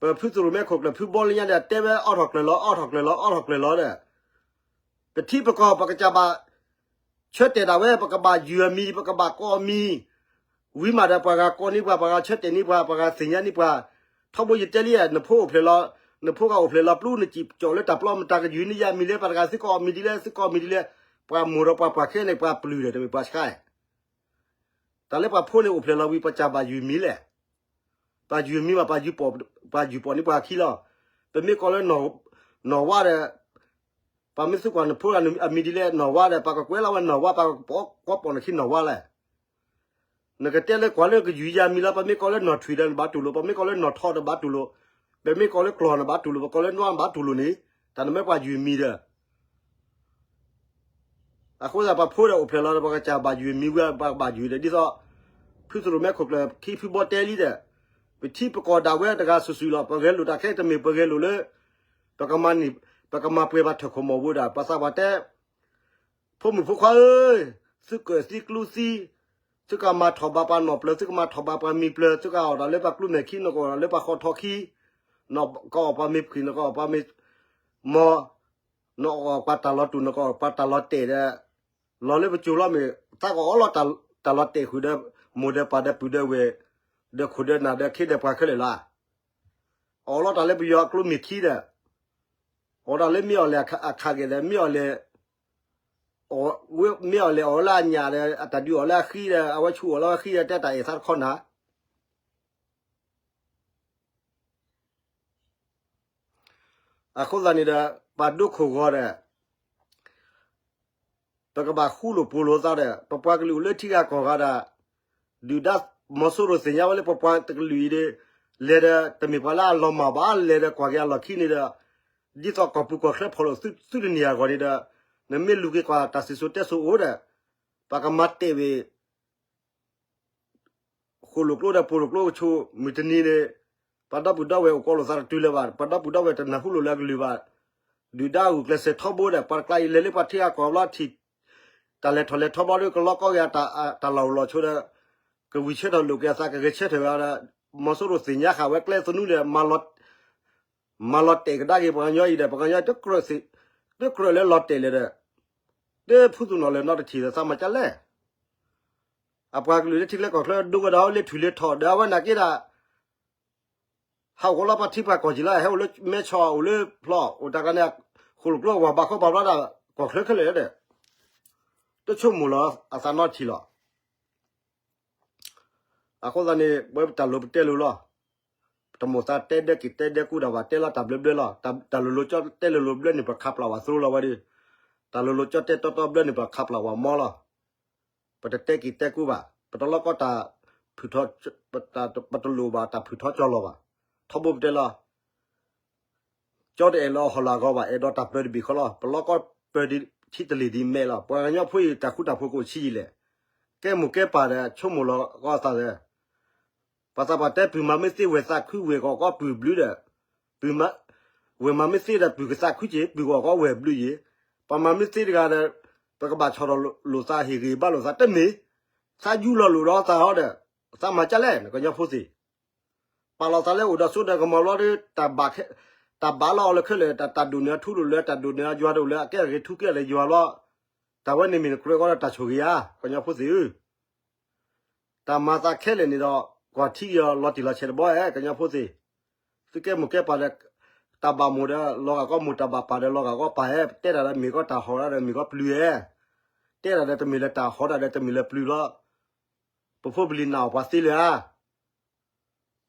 ပဖုသရိာ်မဲခိၣ်ကျၢၢ် ဖုဘီလၢညါဒီး တဲဝဲအီၣ်ထီၣ်ကျၢၢ်လီၤ အီၣ်ထီၣ်ကျၢၢ်လီၤ အီၣ်ထီၣ်ကျၢၢ်လီၤဒီး, ပထံပကီၢ် ပကစၢ်ဘၣ်ဆၢတဲာ်ဒၣ်ဝဲ ပကဘၣ်ယုၢ်အမံၤ ပကဘၣ်ကိးအမံၤ, ဝံၤမးဒီးပှၤဂၤကိးန့ၢ်ပှၤ ပှၤဂၤဆၢတဲာ်န့ၢ်ပှၤ ပှၤဂၤသ့ၣ်ညါန့ၢ်ပှၤ, ထီဘိယတဲလံ နဖိအိၣ်ဖျဲၣ်လီၤ, နဖိဂၤအိၣ်ဖျဲၣ်လီၤပျူၤ နစံၣ်ကၠီၣ်လၢတၢ်ပျီ မတၤကယုၢ်န့ၢ်ယၤမံၤလဲၣ် ပှၤတဂၤသုကိးအမံၤဒ်လဲၣ် သုကိးအမံၤဒ်လဲၣ်, ပှၤမိၢ်ဒီးပှၤပှၢ်ခဲန့ၣ် ပှၤပျုၢ်ဒီး တမ့ၢ်ပှၤဆှါ တၢ်လၢပှၤဖိန့ၣ်အိၣ်ဖျဲၣ်လီၤဝံၤ ပစၢ်ဘၣ်ယုၢ်မံၤလဲၣ်, ပှၤယုၢ်မံၤဘၣ် ပှၤယုၢ်ပီၣ်န့ၢ်ပှၤခံလီၤ, ပမ့ၢ်ကိးလၢ နီၢ်ဝါဒီး, ပှၤမ့ၢ်သုကွၢ်နဖိအမံၤဒ်လဲၣ် နီၢ်ဝါဒီး ပှၤကကွဲးလီၤဝဲနီၢ်ဝါ ပှၤကကွဲးပိာ်နခံနီၢ်ဝါလဲၣ်, နကတဲလၢကွၢ်လၢကယုၢ်ယၤမံၤလီၤ ပမ့ၢ်ကိးလၢနီၢ်ထွံၣ်ဒီးနဘၣ်တူၢ်လိာ် ပမ့ၢ်ကိးလၢနီၢ်ထီၣ်ဒီးဘၣ်တူၢ်လိာ်, ပမ့ၢ်ကိးလၢကျီၢ်နဘၣ်တူၢ်လိာ် ပကိးလၢနွါနဘၣ်တူၢ်လိာ်န့ၣ်, တၢ်နမ့ၢ်ပှၤယုၢ်မံၤဒီး အဃိသတးပှၤဖိဒီးအိၣ်ဖျဲၣ်လီၤဒီး ပကစၢ်ဘၣ်ယုၢ်မံၤဝံၤ ပှၤဘၣ်ယုၢ်ဒီး ဒ်သိး ဖုသရိာ်မဲခိၣ်ကျၢၢ် ခံဖုဘီတဲလံဒီး, ပထံပကီၢ်ဒၣ်ဝဲတဂၤစုာ်စုာ်လီၤ ပဂဲၤလိာ်တၢ်ခဲအံၤတမ့ၢ်ပဂဲၤလိာ်လၢ ပကမၤန့ၢ်, ပကမၤပှဲၤဘၣ်ထၢၣ်ခိၣ်မီၢ်ဝဲဒၣ် ပှၤသးပှၢ်တဲ ဖိမုၣ်ဖိခွါဧၢ, သုကၢၣ်သံကျူသံ, သုကမၤထီၣ်ဘၣ်ပှၤနီၢ်ပျၢၤ သုကမၤထီၣ်ဘၣ်ပှၤမံၤပျၢၤ သုကအီၣ်တၢ်လၢပှၤကျူမဲာ်ခံ နကအီၣ်လၢပှၤဃီထီခံ, နကအီၣ်ပှၤမ့ၢ်ဖှံၣ် နကအီၣ်ပှၤမ့ၢ်မီၤ, နကအီၣ်ပှၤတၢ်လီၤတူာ် နကအီၣ်ပှၤတၢ်လီၤတဲာ်ဒီး, လီၤလၢပစိၤလီၤမ့ၢ် သးကအီၣ်လီၤတၢ်လီၤတဲာ်ဃုာ်ဒီး မိၢ်ဒီးပၢ်ဒီးပုၢ်ဒီးဝဲၢ်, ဒီးခိၣ်ဒီးနၢ်ဒီးခ့ဒီးပှၤခဲလၢာ်လီၤ. အီၣ်လီၤတၢ်လၢပယီၤအကျိမ့ၢ်ခံဒီး, အိၣ်ဒီးလၢမ့ၢ်အီၤလဲၤအခးဂဲၤဒီး မ့ၢ်အီၤလဲၤ မ့ၢ်အီၤလဲၤအီၤလၢအညၣ်ဒီး အတၢ်ဒုးအီၤလၢအဃံဒီး အဝဲဆူအီၤလၢအဃံဒီး တဲတၢ်အဲၣ်သးတခီနၤ အဃိသတးန့ၣ်ဒီး ပှၤဒိခိၣ်ဂီၤဒီး ပကဘၣ်ဃူလိာ်ဖိးလိာ်သးဒီး ပပှၤကလုာ်အိၣ်လၢထံဂၤကီၢ်ဂၤဒီး ဒုၣ်ဒါ မီၤစိရိၤသ့ၣ်ညါဝဲလၢပပှၤတကလုာ်အံၤဒီး လဲၤဒီးတမ့ၢ်ပှၤလၢအလီၤမၢ်ဘၣ် လဲၤဒီးကွၢ်က့ၤအလီၢ်ခံန့ၣ်ဒီး ဒ်သိးကီၢ်ပူၤကီၢ်ချၢဖီၣ်လိာ်သုတနံၤအဂီၢ်န့ၣ်ဒီး နမ့ၢ်လူၤက့ၤကွၢ်တၢ်စံၣ်စိၤတဲစိၤအိၣ်ဒီး ပကမၤတဲာ်ဝဲ ဃိၣ်လိာ်ကျိဒီးပိၢ်လိာ်ကျိကဆိး မုၢ်တနံၤန့ၣ် ပှၤဒီပုၢ်ဒီဝဲၢ်အိၣ်ကိးလိာ်သးတတုၤလၢၤဘၣ်, ပှၤဒီပုၢ်ဒီဝဲၢ်တနၢ်ဟူလိာ်လၢအကလုၢ်ဘၣ်. ဒုၣ်ဒါဂုာ်ကျဲးစၢးထီဘိဒီး ပှၤတကျါအံၤလဲၤလၢပှၤထံဂၤကီၢ်ဘျီထံၣ် တၢ်လဲၤထီၣ်လဲၤထီဘျီဒီး ကလီကီက့ၤတၢ်လီၢ်အိၣ်လီၢ်ဆိဒီး ကဝံၤဆၢထၢၣ်လိာ်က့ၤအသး ကဂဲၤဆၢထၢၣ်ဝဲဒီး မီၤစိရိၤသ့ၣ်ညါဃာ်ဝဲကျဲသနူဒီး မၤလီၤတဲာ်ကဒါက့ၤပှၤကညီအံၤဒီး ပှၤကညီတကြၢးလၢလီၤတဲာ်လၢၤဒီး တဖုသူၣ်နီၣ်လၢၤနီတထံၣ်ဒီး သးမၤကလဲၣ် အပှၤကလုာ်လၢထံချၢကီၢ်ချၢဒိဝဲဒီး လၢထူၣ်လၢထီၣ်ဒီးအဝဲနာ်က့ဒီး ဟးအိၣ်လၢပှၤထံပှၤကီၢ်ကံၤလီၤ ဟဲအိၣ်လၢမဲဆီး အိၣ်လၢဖျီၣ် အိၣ်တၢ်ကန့ၣ် ဃိၣ်လိာ်ကျိဝၤဘၣ်ဃီဘၣ်ဘျီဒီး ကီၢ်ချၢခဲလၢာ်ဒီး တဆိကမိၣ်လီၤအသးနီတထံၣ်လီၤ. အဃိသတးန့ၣ် ပဝဲပတၢ်လိၤပတဲလိၤလီၤ. ပတမိၣ်သးတဲဒၢက့ၤတဲဒၢကူတၢ်ဘၣ် တဲလီၤတၢ်ဘျၢဘျၢလီၤ. တၢ်လိၤလိၤကၠီတဲလိၤလိၤဘျၢန့ၣ် ပခးပျၢ်ဝဲသိလီၤဝဲဒီး တၢ်လိၤလိၤကၠီတဲတီတီဘျၢန့ၣ် ပခးပျၢ်ဝဲမီလီၤ. ပတတဲက့ၤတဲကူဘၣ်. ပတလိၣ်ကီတၢ်ဖုၣ်ထီ ပတလိၣ်ဘၣ်တၢ်ဖုၣ်ထီကၠီလီၤဘၣ်. ထီဘိပတဲလီၤ ကၠီတအဲၣ်လီၤဟီၣ်လာ်ဂီၤဘၣ် အဲၣ်ဒိးတၢ်ပၢတဘ့ၣ်ဃီလီၤ. ပလိၣ်ကီပၢဒ်ဆံတလ့ၢ်ဒ်မဲာ်လီၤ. ပှၤကညီဖိအံၤတၢ်ဃူတၢ်ဖိးကအိၣ်ဆံးယံာ်လဲၣ်. ကဲမိၢ်ကဲပၢ်ဒီး ဆိကမိၣ်လီၤကီအသးဒီး ပှၤသးပှၢ်တဲ ပုၢ်မၤမ့ၢ်သ့ဝဲၢ်သးခု ဝဲၢ်ကီၢ်ကီပုၢ်ဘျုးဒီး ပုၢ်မၤ ဝဲၢ်မၤမ့ၢ်သ့ဒီးပုၢ်ကသးခုက့ၤ ပုၢ်ကီၢ်ကီဝဲၢ်ဘျုးယ့ၤ. ပှၤမၤမ့ၢ်သ့တဂၤဒီး ပကဘၣ်ဆီၣ်ထီၣ်လိာ်သးဟ့ၣ်ဂ့ၤဘၣ်လိာ်သးတမ့ၢ် သးယူလီၤလိာ်ဒီးသးဟီဒီး သးမၤကလဲၣ် နကညီဖိသ့ၣ် ပာ်လီၤသးလၢအိၣ်ဒီးစိဒီးကမီၤဘျီဒီး တၢ်ဘၣ်လီၤအီၤလၢခဲလၢာ် တၢ်ဒိၣ်န့ၢ်အထူလိာ်လၢ တၢ်ဒိၣ်န့ၢ်အယွၤတအိၣ်လၢ အကဲအဂ့ၤထူကဲအဂ့ၤယွၤဘျီ တၢ်ဝဲန့ၣ်မ့ၢ်နကြၢးဃီဒီးတၢ်ဆိၣ်ဂ့ၤဧါ ကညီဖိသ့ၣ်ဧၢ တၢ်မၤသးခဲလၢာ်န့ၣ်ဒီး ကွၢ်ထံက့ၤအီၤလီၤတံၢ်လီၤဆဲးတဘျီဧါ ကညီဖိသ့ၣ် သုကဲမိၢ်ကဲပၢ်ဒီး တၢ်ဘၣ်မိၣ်ဒီး လီၤဂာ်ကီမိၢ် တၢ်ဘၣ်ပၢ်ဒီး လီၤဂာ်ကီပၢ်ဧါ တဲတၢ်ဒီးမ့ၢ်ကီတၢ်ဟီၣ်ဒီး မ့ၢ်ကီပျုၤဧါ တဲတၢ်ဒီးတမ့ၢ်လၢတၢ်ဟီၣ်တၢ်ဒီးတမ့ၢ်လၢပျုၤလီၤ ပဖိပလံၤနာ်အီၤပှၤသ့လၢၤဧါ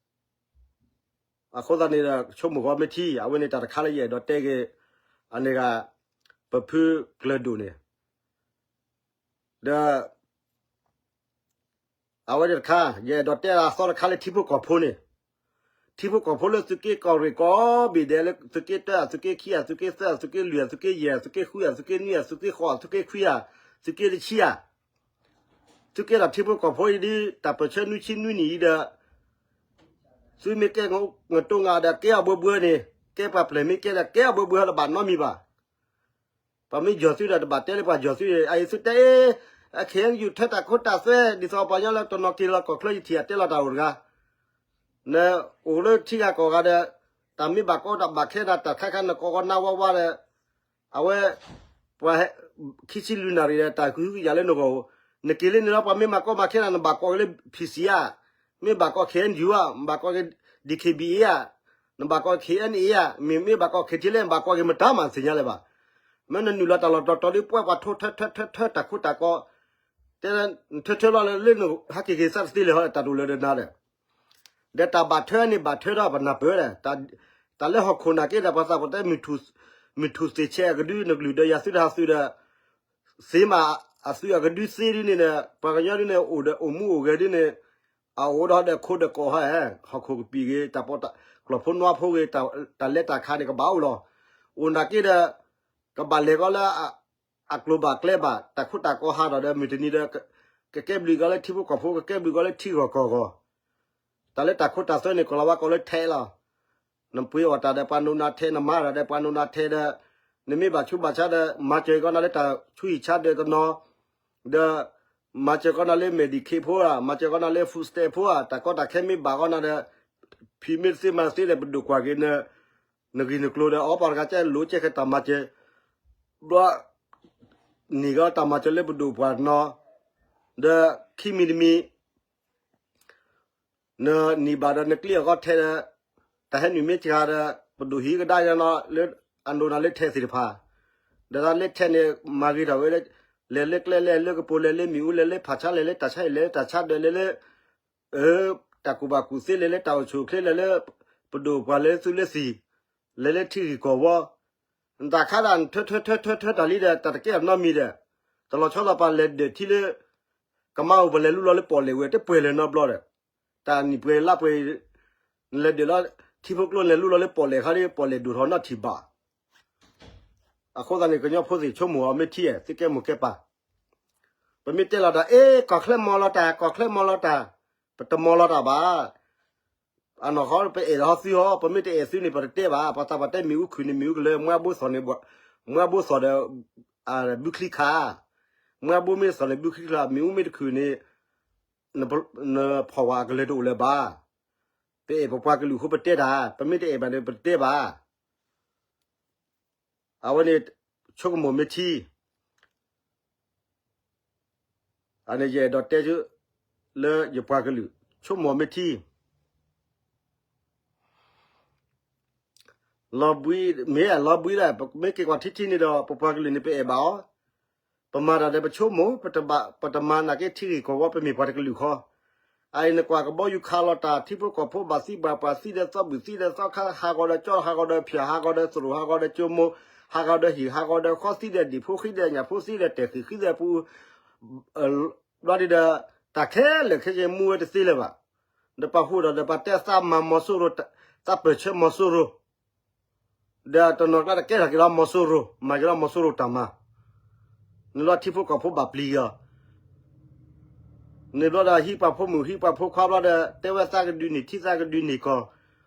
အဃိသတးန့ၣ်ဒီး ဆိကမိၣ်ဂီၤမ့ၢ်ထံ အဝဲန့ၣ်တၢ်တခါလၢယအဲၣ်ဒိးတဲက့ၤ အန့ၣ်ဂ့ၤ ပဖုကျၢၤဒိၣ်န့ၣ် ဒီး အဝဲန့ၣ်တခါ ယအဲၣ်ဒိးတဲအသီတခါလၢထံဖိကီၢ်ဖိန့ၣ် ထံဖိကီၢ်ဖိလၢသုးက့ကီၢ်ရ့ၣ်ကီၢ်ဘ့ၣ်ဒဲးလၢသုးက့တၢ သုးက့ခံ သုးက့သၢ သုးက့လွံၢ် သုးက့ယဲၢ် သုးက့ဃု သုးက့နွံ သုးက့ဃိး သုးက့ခွံ သုးက့တဆံ သုးက့ဒီးထံဖိကီၢ်ဖိအံၤဒ် တၢ်ပၢၢ်ဆၢနွံဆံနွံနံၣ်အံၤဒီး သုမ့ၢ်ကဲငတိငါဒီးကဲအီၤဘှဲဘှဲန့ၣ် ကဲပှၤပျဲၢ်မ့ၢ်ကဲဒီးကဲအီၤဘှဲဘှဲဒီးဘၣ်နီတမံၤဘၣ် ပှၤမ့ၢ်ယီၤသုဒီးတဘၣ်တဲလၢပှၤယီၤသု အအံၤသုတဲ KNU ထၢတၢ်ခိတၢ်သွဲ ဒ်သိးပှၤကညီလၢတနီၤက့ၤလီၤကီၢ်ချၢယထံၣ်အတဲလီၤတၢ်အိၣ်တဂၤ နအိၣ်လၢထံဂၤကီၢ်ဂၤဒီး တၢ်မ့ၢ်ဘၣ်ကီတၢ်ဘၣ်ခဲနၤ တၢ်ခါခါနကိးကီးနါဝါဝါဒီး အဝဲ ပှၤ ခံဆံလွံၢ်နၣ်ရံၣ်ဒီး တၢ်ကဟုကယာ်လၢနဂီၢ် နက့ၤလၢန့ၣ်လီၤ ပှၤမ့ၢ်မၤကီမၤခဲနၤ နဘၣ်ကိးက့ၤလၢ PC ဧါ, မ့ၢ်ဘၣ်ကိး KNU ဧါ, ဘၣ်ကိးက့ၤ DKBA ဧါ, နဘၣ်ကိး KNA ဧါ, မ့မ့ၢ်ဘၣ်ကိး KTLA ဘၣ်ကိးက့ၤမတၤမး သ့ၣ်ညါလၢၤဘၣ်. မ့ၢ်နနုာ်လီၤတၢ်လီၢ်တတီၤဒီး ပှဲၤပှၤထိထၢထၢထၢထၢတၢ်ခိတၢ်ကီ တဲ နထၢထၢလီၤလၢ လၢနဟဲက့ၤက့ၤသးတသ့လၢၤဟီ တၢ်တအိၣ်လၢၤဒီးနၤဒီး ဒီးတၢ်ဘၣ်ထွဲန့ၣ်ဘၣ်ထွဲဒီးပနၢ်ပၢၢ်ဒီး တၢ်လၢဟီၣ်ခိၣ်နာ်က့ဒီး ပှၤသးပှၢ်တဲ မုၢ်ထူၣ်သ့ၣ်ဆဲးအကဒု နကလုၢ်ဒီးယၤသုတဟးသုဒီး သ့မးအသုအကဒုသ့ဒ်န့ၣ်ဒီး ပှၤကညီဒ်န့ၣ် အိၣ်ဒီးအိၣ်မူအိၣ်ဂဲၤဒ်န့ၣ် အအိၣ်ဒီးဒီးခိၣ်ဒီးကီၢ်ဟဲ ဟီၣ်ခိၣ်ကပံာ်ဂ့ၤ တၢ်ပီးကျီၢ်ဖိနွါဖိဂ့ၤ တၢ်လဲၤတၢ်ခးန့ၣ်ကဘၣ်အိၣ်လီၤ. အိၣ်နာ်က့ဒီး ကဘၣ်လဲၤကီးလၢ အကျိၤဘၣ်ကျဲဘၣ် တၢ်ခိတၢ်ကီဟးထီၣ်ဒီး မုၢ်တနံၤဒီး ကကဲဘျုးကီးလၢထံဖိကီၢ်ဖိ ကကဲဘျုးကီးလၢထံဂီၢ်ကီၢ်ဂီၢ် တၢ်လၢတၢ်ခိတၢ်သွဲန့ၣ် ကိၤလၤဝါကိးလၢထဲးလီၤ. နပှ့ၤအီၣ်တၢ်ဒီးပှၤနိးနၤထဲး နမၤတၢ်ဒီးပှၤနိးနၤထဲးဒီး နမ့ၢ်ဘၣ်ဆူးဘၣ်ဆါဒီး မၤစၢၤကီးနၤလၢတၢ်ဆူးဟံၣ်ဆါဒၢးတနီၤ ဒီး မၤစၢၤကီးနၤလၢ Medicaid ဖိဧါ, မၤစၢၤကီးနၤလၢ food stamp ဖိဧါ, တၢ်ကီတၢ်ခဲမ့ၢ်ဘၣ်ကီးနၤဒီး ဖံးမ့ၢ်တသ့မၤတသ့ဒီး ပဒိၣ်ကွၢ်က့ၤန နဂ့ၢ်နကျိၤဒီး အီပှၤတဂၤကဲလိာ်ကဲခဲတၢ်မၤစၢၤ ဘျီ နံၣ်ကီးတၢ်မၤစၢၤလၢပဒိၣ်ပှၢ်တနီၤ ဒီးခံမံၤတမံၤ နနံၣ်ဘၣ်ဒီးနကျံအီၤကီးထဲးဒီး တၢ်ဟဲနုာ်မ့ၢ်စှၤဒီး ပဒိၣ်ဟံးကဒါက့ၤနၤလၢ အဒိးနၤလၢထဲသ့ၣ်တဖၣ်, ဒီးတၢ်လၢထဲန့ၣ် မၤဂ့ၤထီၣ်ဝဲ, လဲၤလၢကျဲ လဲၤလၢကပိာ် လဲၤလၢမ့ၣ်အူ လဲၤလၢဖးဆါ လဲၤလၢတၢ်ဆါဟံၣ် လဲၤလၢတၢ်ဆါဒၢး လဲၤလၢ တၢ်ကူၣ်ဘၣ်ကူၣ်သ့ လဲၤလၢတၢ်အိၣ်ဆူၣ်အိၣ်ချ့ လဲၤလၢ ပဒိၣ်ပှၤလဲၤလၢသုးလၢသံၣ်, လဲၤလၢထံဂ့ၢ်ကီၢ်ဝီ, တၢ်ခါဒၣ် ထၢထၢထၢထၢထၢတၢ်လံဒီး တၢ်တကဲထီၣ်နီတမံၤဒီး, တလီၤဆီလီၤပာ်လဲၤဒၢးထံလၢ ကမါအိၣ် ပလဲၤလူလီၤလၢပီၣ်လဲၣ်ဝဲ တပှဲၤလၢၤနီတဘျီဒီး, တၢ်နံၣ်ပှဲၤလါပှဲၤ နလဲၤဒၢးလီၤ ထံဖိကျိ နလဲၤလူလီၤလၢပီၣ်လဲၣ်ခါဒီး ပီၣ်လဲၣ်ဒိၣ်ထီၣ်နီတထံၣ်ဘၣ်. အဃိသတးန့ၣ် ကညီဖိသ့ၣ်ဆိကမိၣ်အီၤ မ့ၢ်ထံဧၢ သုကဲမိၢ်ကဲပၢ်, ပမ့ၢ်တဲလီၤတၢ် အ့ ကီၢ်ချၢမီၤလီၤတၢ် ကီၢ်ချၢမီၤလီၤတၢ်, ပတမီၤလီၤတၢ်ဘၣ်. အနီၢ်ဃီပအဲၣ်ဒိးဟီသုဟီ, ပမ့ၢ်တအဲၣ်သုန့ၣ် ပတတဲဘၣ်. ပှၤသးပှၢ်တဲမ့ၣ်အူခုၣ်န့ၣ် မ့ၣ်အူကလၢၤ, မွဲဘိသီၣ်န့ၣ်, မွဲဘိသီၣ်ဒီး ဘုချံခါ, မွဲဘိမ့ၢ်သီၣ်န့ၣ် ဘုချံခါ, မ့ၣ်အူမ့ၢ်တခုၣ်န့ၣ် နဖီၣ်ဝဲအကလၢၤတအိၣ်လၢၤဘၣ်. ပအဲၣ်ပပှၤကလုာ်အဃိပတဲတၢ်, ပမ့ၢ်တအဲၣ်ဘၣ်န့ၣ် ပတတဲဘၣ်. အဝဲန့ၣ် ဆိကမိၣ်မ့ၢ်ထံ အန့ၣ်ယအဲၣ်ဒိးတဲ လၢယပှၤကလုာ် ဆိကမိၣ်မ့ၢ်ထံ လီၤဘှံး မ့ၢ်လီၤဘှံးလၢ မ့ၢ်က့ၤကွၢ်ထံထံန့ၣ်ဒီး ပပှၤကလုာ်န့ၣ် ပအဲၣ်ဘၣ်အီၤ, ပမၤတၢ်ဒီးပဆိကမိၣ် ပတမၤနာ်က့ထံဂ့ၢ်ကီၢ်ဝီ ပမ့ၢ်ပှၤတကလုာ်ဃီ, အအံၤနကွၢ်ကဘီယူၤခးလီၤတၢ် ထံဖိကီၢ်ဖိဘၣ်သံဘၣ်ပှၢ် သံဒီးသီဘူၣ် သံဒီးသီခါ ဟးဂီၤဒီးကၠီ ဟးဂီၤဒီးဖၠၣ် ဟးဂီၤဒီးသရိာ် ဟးဂီၤဒီးကၠိမိၢ် ဟးဂီၤဒီးဟံၣ် ဟးဂီၤဒီးဃီ သံဒီးဒံၣ်ဖိ ဃံဒီးညၣ်ဖိ သံဒီးတဲာ်ဃံၣ် ဃံဒီးပူ ဘျီဒုဒီး တၢ်ခဲလၢာ်ခဲဆ့မူဝဲတသ့လၢၤဘၣ်. ဒီးပှၤဟူးဒီး ဒီးပှၤတဲသးမၤမီၤစိရိၤ သးပၢၢ်ဆၢမီၤစိရိၤ ဒီးတနီၤကျါတကဲထီၣ်က့ၤလီၤမီၤစိရိၤ မၤက့ၤလီၤမီၤစိရိၤတၢ်မၤ, နလီၤထံဖိကီၢ်ဖိဘၣ်ပျံၤအီၤ, န့ၣ်ဘျီဒီးဟံးပှၤဖိမုၣ်ဟံးပှၤဖိခွါဘျီဒီး တဲဝဲသးကဒုးန့ၢ်ထံသးကဒုးန့ၢ်ကီၢ်,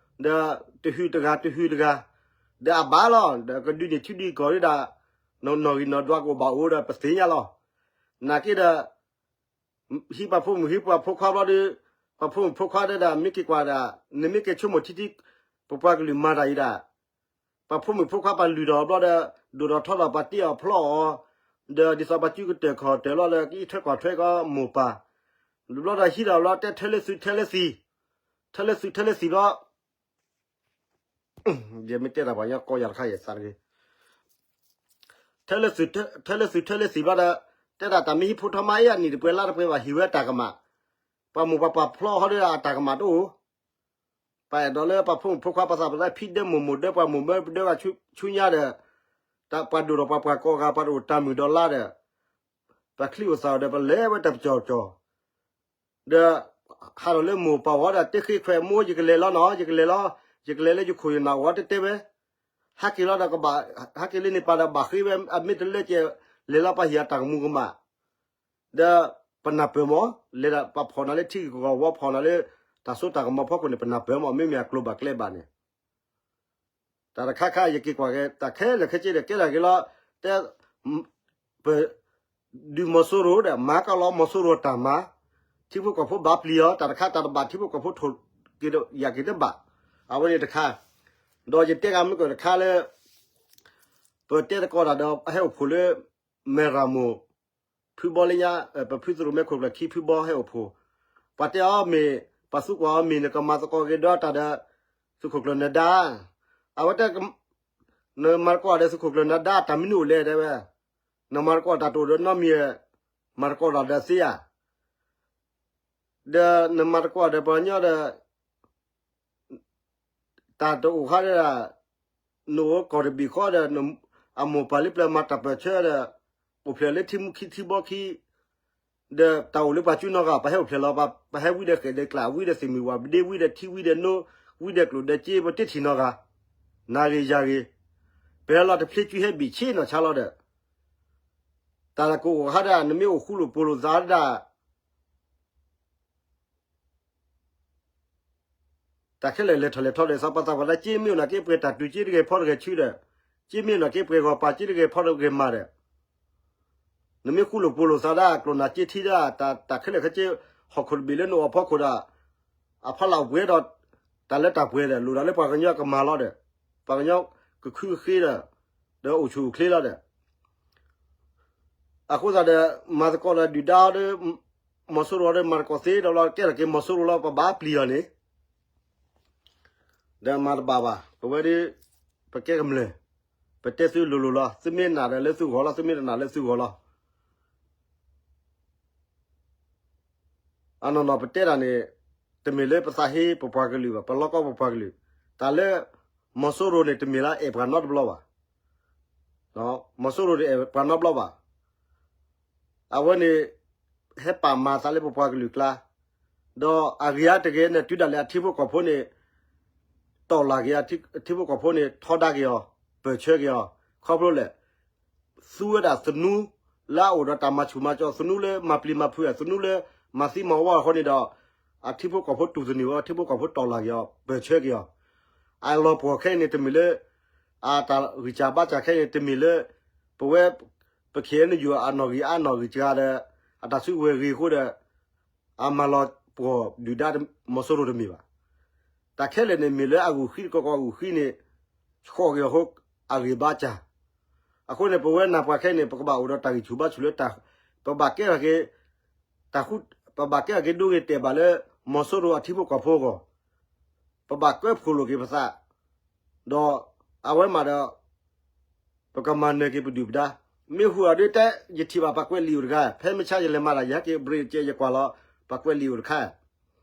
ဒီးတဟုးတဂၤတဟုးတဂၤ, ဒီးအဘၣ်လီၤ ဒီးကဒုးန့ၢ်ထံဒုးကီၢ်ဒၣ်, နီၣ်ဂံၢ်နီၣ်ဒွးကအိၣ်ဘၣ်အိၣ်ဒီးပသ့ၣ်ညါလီၤ. နာ်က့ဒီး ဟံးပှၤဖိမုၣ်ဟံးပှၤဖိခွါဘျီဒီး ပှၤဖိမုၣ်ဖိခွါဒၣ် မ့ၢ်က့ၤကွၢ်ဒၣ် နမ့ၢ်က့ၤဆိကမိၣ်ထံထံ ပပှၤကလုာ်မၤတၢ်အံၤဒၣ်, ပှၤဖိမုၣ်ဖိခွါပလုၢ်ထီၣ်ဘျီဒီး ဒိၣ်ထီၣ်ထီထီၣ်ပှၤတ့အီၤဖျီအီၤ, ဒီးဒ်သိးပှၤစုကတၢၢ်ခီၣ်တၢၢ်လီၤဒီး ကအံးထွဲကွၢ်ထွဲကီးမိၢ်ပၢ်, ဘျီဒီးဟံးဒီးဘျီတဲထဲလၢသုးထဲလၢသံၣ်, ထဲလၢသုးထဲလၢသံၣ်ဘျီ ယမ့ၢ်တဲတၢ်ပှၤကညီကိးယၤတခါယဲၢ်သးတဂ့ၤ, ထဲလၢသုးထဲလၢသံၣ်ဘျီဒီး တဲဒၣ်တၢ်မ့ၢ်ဟံးဖိထီၣ်မါအ့ အနံၣ်တပှဲၤလါတပှဲၤဘၣ် ဟ့ၣ်ဝဲတၢ်ကမၣ်, ပှၤမိၢ်ပှၤပၢ်ဖျီဟီဒီးအတၢ်ကမၣ်တအိၣ်, ပအဲၣ်ဒိးလၢပှၤဖိမုၣ်ဖိခွါပှၤသးပှၢ်သးဖံးဒၢမိၢ်မိၢ်ဒၢပှၤမိၢ်မၢဒၢဂၤဆူညါဒီး, ပှၤဒိၣ်ထီၣ်ပှၤပှၤကိးဂၤ ပှၤတအိၣ်တၢ်မုၢ်ဒီးလါဒီး, ပချံအိၣ်သးအိၣ်ဒီး ပလဲၤဝဲတၢ်ပကၠီၤကၠီၤ ဒီး ဟးထီၣ်လၢမိၢ်ပၢ်ဝဲဒီး တဲဃ့ခွဲးမိၢ် ယကလဲၤလီၤနီၤ ယကလဲၤလီၤ ယကလဲၤလၢယခိၣ်ယနၢ်ဝဲတတဲဝဲ, ဟဲက့ၤလီၤဒီးကဘၣ် ဟဲက့ၤလၢန့ၣ်ပၢ်ဒီးဘၣ်ဃ့ဝဲ အမ့ၢ်တလၢကဲ လဲၤလီၤပှၤဟ့ၣ်အတၢ်ကမူၤကမၣ်, ဒီးပနၢ်ပၢၢ်မး လဲၤဒၣ်ပှၤဖီၣ်နၤလၢထံဂ့ၢ်ကီၢ်ဝီ ဖီၣ်နၤလၢ တၢ်စိတၢ်ကမီၤဖီခိၣ်န့ၣ် ပနၢ်ပၢၢ်မး မ့မ့ၢ်အကျိၤဘၣ်ကျဲဘၣ်န့ၣ် တၢ်တခါခါ ယက့ၤကွၢ်က့ၤ တၢ်ခဲလၢာ်ခဲဆ့ဒီး ကဲထီၣ်က့ၤလီၤ, တဲ ပ ဒုးမီၤစိရိၤဒီး မၤကီလီၤမီၤစိရိၤတၢ်မၤ, ထံဖိကီၢ်ဖိဘၣ်ပျံၤအီၤ တၢ်တခါတၢ်တဘၣ် ထံဖိကီၢ်ဖိထိၣ်က့ၤဒီး ယၤက့ၤတဘၣ်, အဝဲန့ၣ်တခါ, ဒီးယတဲဂၤမ့ၢ်ကီၢ်တခါလၢ ပတဲသကိးတၢ်ဒီး ဟဲအိၣ်ဖှိၣ်လၢ မဲၢ်ရမိၢ် ဖုဘီလၢညါ ပဖုသရိာ်မဲခိၣ်ကျၢၢ်ခံဖုဘီဟဲအိၣ်ဖှိၣ်, ပှၤတဲအီၤမ့ၢ် ပှၤသူကွၢ်အီၤမ့ၢ် နကမၤသကိးက့ၤဒီးတၢ်ဒီး သုးခိၣ်ကျၢၢ်နဒါ, အဝဲတဲ နမၤသကိးဒီးသုးခိၣ်ကျၢၢ်နဒါ တၢ်မနုၤအိၣ်လဲၣ်တဲဝဲ, နမၤသကိးတၢ်တအိၣ်ဒီးနီတမံၤ, မၤသကိးတၢ်ဒီးသ့ဧါ, ဒီးနမၤသကိးဒီးပှၤကညီဒီး တၢ်တအိၣ်ခါဒီး နအိၣ်ကီၢ်တဘ့ၣ်ဃီဒီး အမိၢ်ပၢ်လၢပျၢၤမၤတၢ်ပၢၢ်ဆၢဒီး အိၣ်ဖျဲၣ်လၢထံမူခံထံဘီခံ ဒီးတၢ်အိၣ်လၢပှၤစုနီတဂၤ ပှၤဟဲအိၣ်ဖျဲၣ်လီၤ ပှၤဟဲဝံဒီးဃဲၣ်ဒီးကျၢ် ဝံဒီးသ့ၣ်မုၢ်ဝၣ်ပဒ့ ဝံဒီးထံဝံဒီးနိ ဝံဒီးကျိၣ်ဒီးစ့ ပတ့ထံၣ်နီတဂၤ နၤဂ့ၤယၤဂ့ၤ ပဟဲလီၤတဖျ့ကုဟဲဘ့ၣ်ဆ့နီၢ်ဆါလီၤဒီး တၢ်ကအိၣ်ခါဒီး နမ့ၢ်အိၣ်ဃူလိာ်ဖိးလိာ်သးဒၣ် တၢ်ခဲလၢာ်လဲၤထီၣ်လဲၤထီဒီး စီၤပၤသးပှၢ်ဒၣ် က့မ့ၢ်အိၣ်နာ်က့ပှဲၤတၢ်တုၤ က့တဂဲၤဖီတဂဲၤဆူဒီး က့မ့ၢ်အိၣ်နာ်က့ပှဲၤဂီၤပၤ က့တဂဲၤဖီတဂဲၤမၤဒီး နမ့ၢ်ဃူလိာ်ဖိးလိာ်သးဒၣ် ကျိၣ်နၢ်က့ထံဒၣ် တၢ်ခဲလၢာ်ခဲဆ့ ဟီၣ်ခိၣ်တဘ့ၣ်လၢနအိၣ်ဖီခိၣ်ဒီး အဖီလာ်အိၣ်ပှဲၤဒီး တၢ်လၢတၢ်ပှဲၤဒီး လိၣ်ဒၣ်လၢပှၤကညီကမၤလီၤဒီး ပှၤကညီကခုကဃ့ဒီး ဒီးအိၣ်ဆူၣ်အိၣ်ချ့လီၤဒီး အဃိသတးဒီး မၤသကိးဒီးဒုၣ်ဒါဒီး မီၤစိရိၤဒီးမၤသကိးသ့ဒီးလီၤ ကဲထီၣ်က့ၤမီၤစိရိၤလီၤ ပဘၣ်ပျံၤအီၤန့ၣ် ဒီးမၤတဘၣ်ဘၣ် ပဝဲဒၣ် ပကဲကမျၢၢ် ပတဲသုလိၤလိၤလီၤ. သုမ့ၢ်နာ်ဒီးလၢသုဂီၢ်လီၤ, သုမ့ၢ်တနာ်လၢသုဂီၢ်လီၤ. အနီၢ်နီၢ်ပတဲတၢ်န့ၣ် တမ့ၢ်လၢပသးဟ့ပပှၤကလုာ်ဘၣ်, ပလီၢ်ကီၢ်ပပှၤကလုာ်. တၢ်လၢ မီၤစိရိၤန့ၣ် တမ့ၢ်လၢအဲၣ်ပှၤနီတဘျီဘၣ်. မီၤစိရိၤန့ၣ်အဲၣ်ပှၤနီတဘျီဘၣ်. အဝဲန့ၣ် ဟဲပာ်မၤသးလၢပပှၤကလုာ်ကျါ, ဒီးအဂ့ၤအါတဂ့ၤန့ၣ် တုၤဒၣ်လဲာ်အထံဖိကီၢ်ဖိန့ၣ် တီၢ်လၢ်က့ၤအီၤ, အထံဖိကီၢ်ဖိန့ၣ် ထီဒါက့ၤအီၤ, ပၢၢ်ဆၢက့ၤအီၤ, ခီဖျိလဲၣ် သူဝဲဒၣ်သနူလၢအအိၣ်ဒီးတၢ်မၤဆူၣ်မၤစီး, သနူလၢမၤပျံၤမၤဖုး, သနူလၢမၤသံမၤဝီအဃိန့ၣ်ဒီး အထံဖိကီၢ်ဖိတူၢ်သန့ၤဝဲ, အထံဖိကီၢ်ဖိတီၢ်လၢ်က့ၤအီၤ, ပၢၢ်ဆၢက့ၤအီၤ. အလီၤပှီၢ်ခဲအံၤန့ၣ် တမ့ၢ်လၢ အတၢ်ဂံၢ်စၢ်ဘါစၢ်ခဲအံၤန့ၣ် တမ့ၢ်လၢ ပဝဲ ပ ခ့ၣ်အဲၣ်ယူၣ် အနီၣ်ဂံၢ်အါနီၣ်ဂံၢ်စှၤဒီး အတၢ်စုကဝဲၤဂ့ၤအဃိဒီး အမၤလီၤပှီၢ်ဒုၣ်ဒါမီၤစိရိၤတမ့ၢ်ဘၣ်. တၢ်ခဲလၢာ်န့ၣ် မ့ၢ်လၢအဂုာ်ဃံတကီၢ်ကီၢ်အဂုာ်ဃံန့ၣ် ဆှီၣ်က့ၤအဃိအဂံၢ်ဘါစၢ်. အဃိန့ၣ် ပဝဲနၢ်ပှၤခဲအံၤန့ၣ် ပကဘၣ်အိၣ်ဒီးတၢ်ဂံၢ်ဆူၣ်ဘါဆူၣ်လၢ ပဘၣ်ကဲထီၣ်က့ၤ တၢ်ဃူ, ပဘၣ်ကဲထီၣ်က့ၤဒိဂ့ၤတဲာ်ဘၣ်လၢ မီၤစိရိၤအထံဖိကီၢ်ဖိအဂီၢ်, ပဘၣ်ကၢဖှိၣ်လိာ်က့ၤပသး, ဒီးအဝဲမးဒီး ပကမၤနၢၤက့ၤပဒုၣ်ပဒါ. မ့ၢ်ဟူးအီၤဒ်တဲ ယထံၣ်ဘၣ်ပှၤကွဲးလံာ်အိၣ်တခါ, ဖဲမုၢ်ဆါယလဲၤမၤတၢ် ယဟဲက့ၤ break ကဲ ယကွၢ်လီၤ ပှၤကွဲးလံာ်အိၣ်တခါ,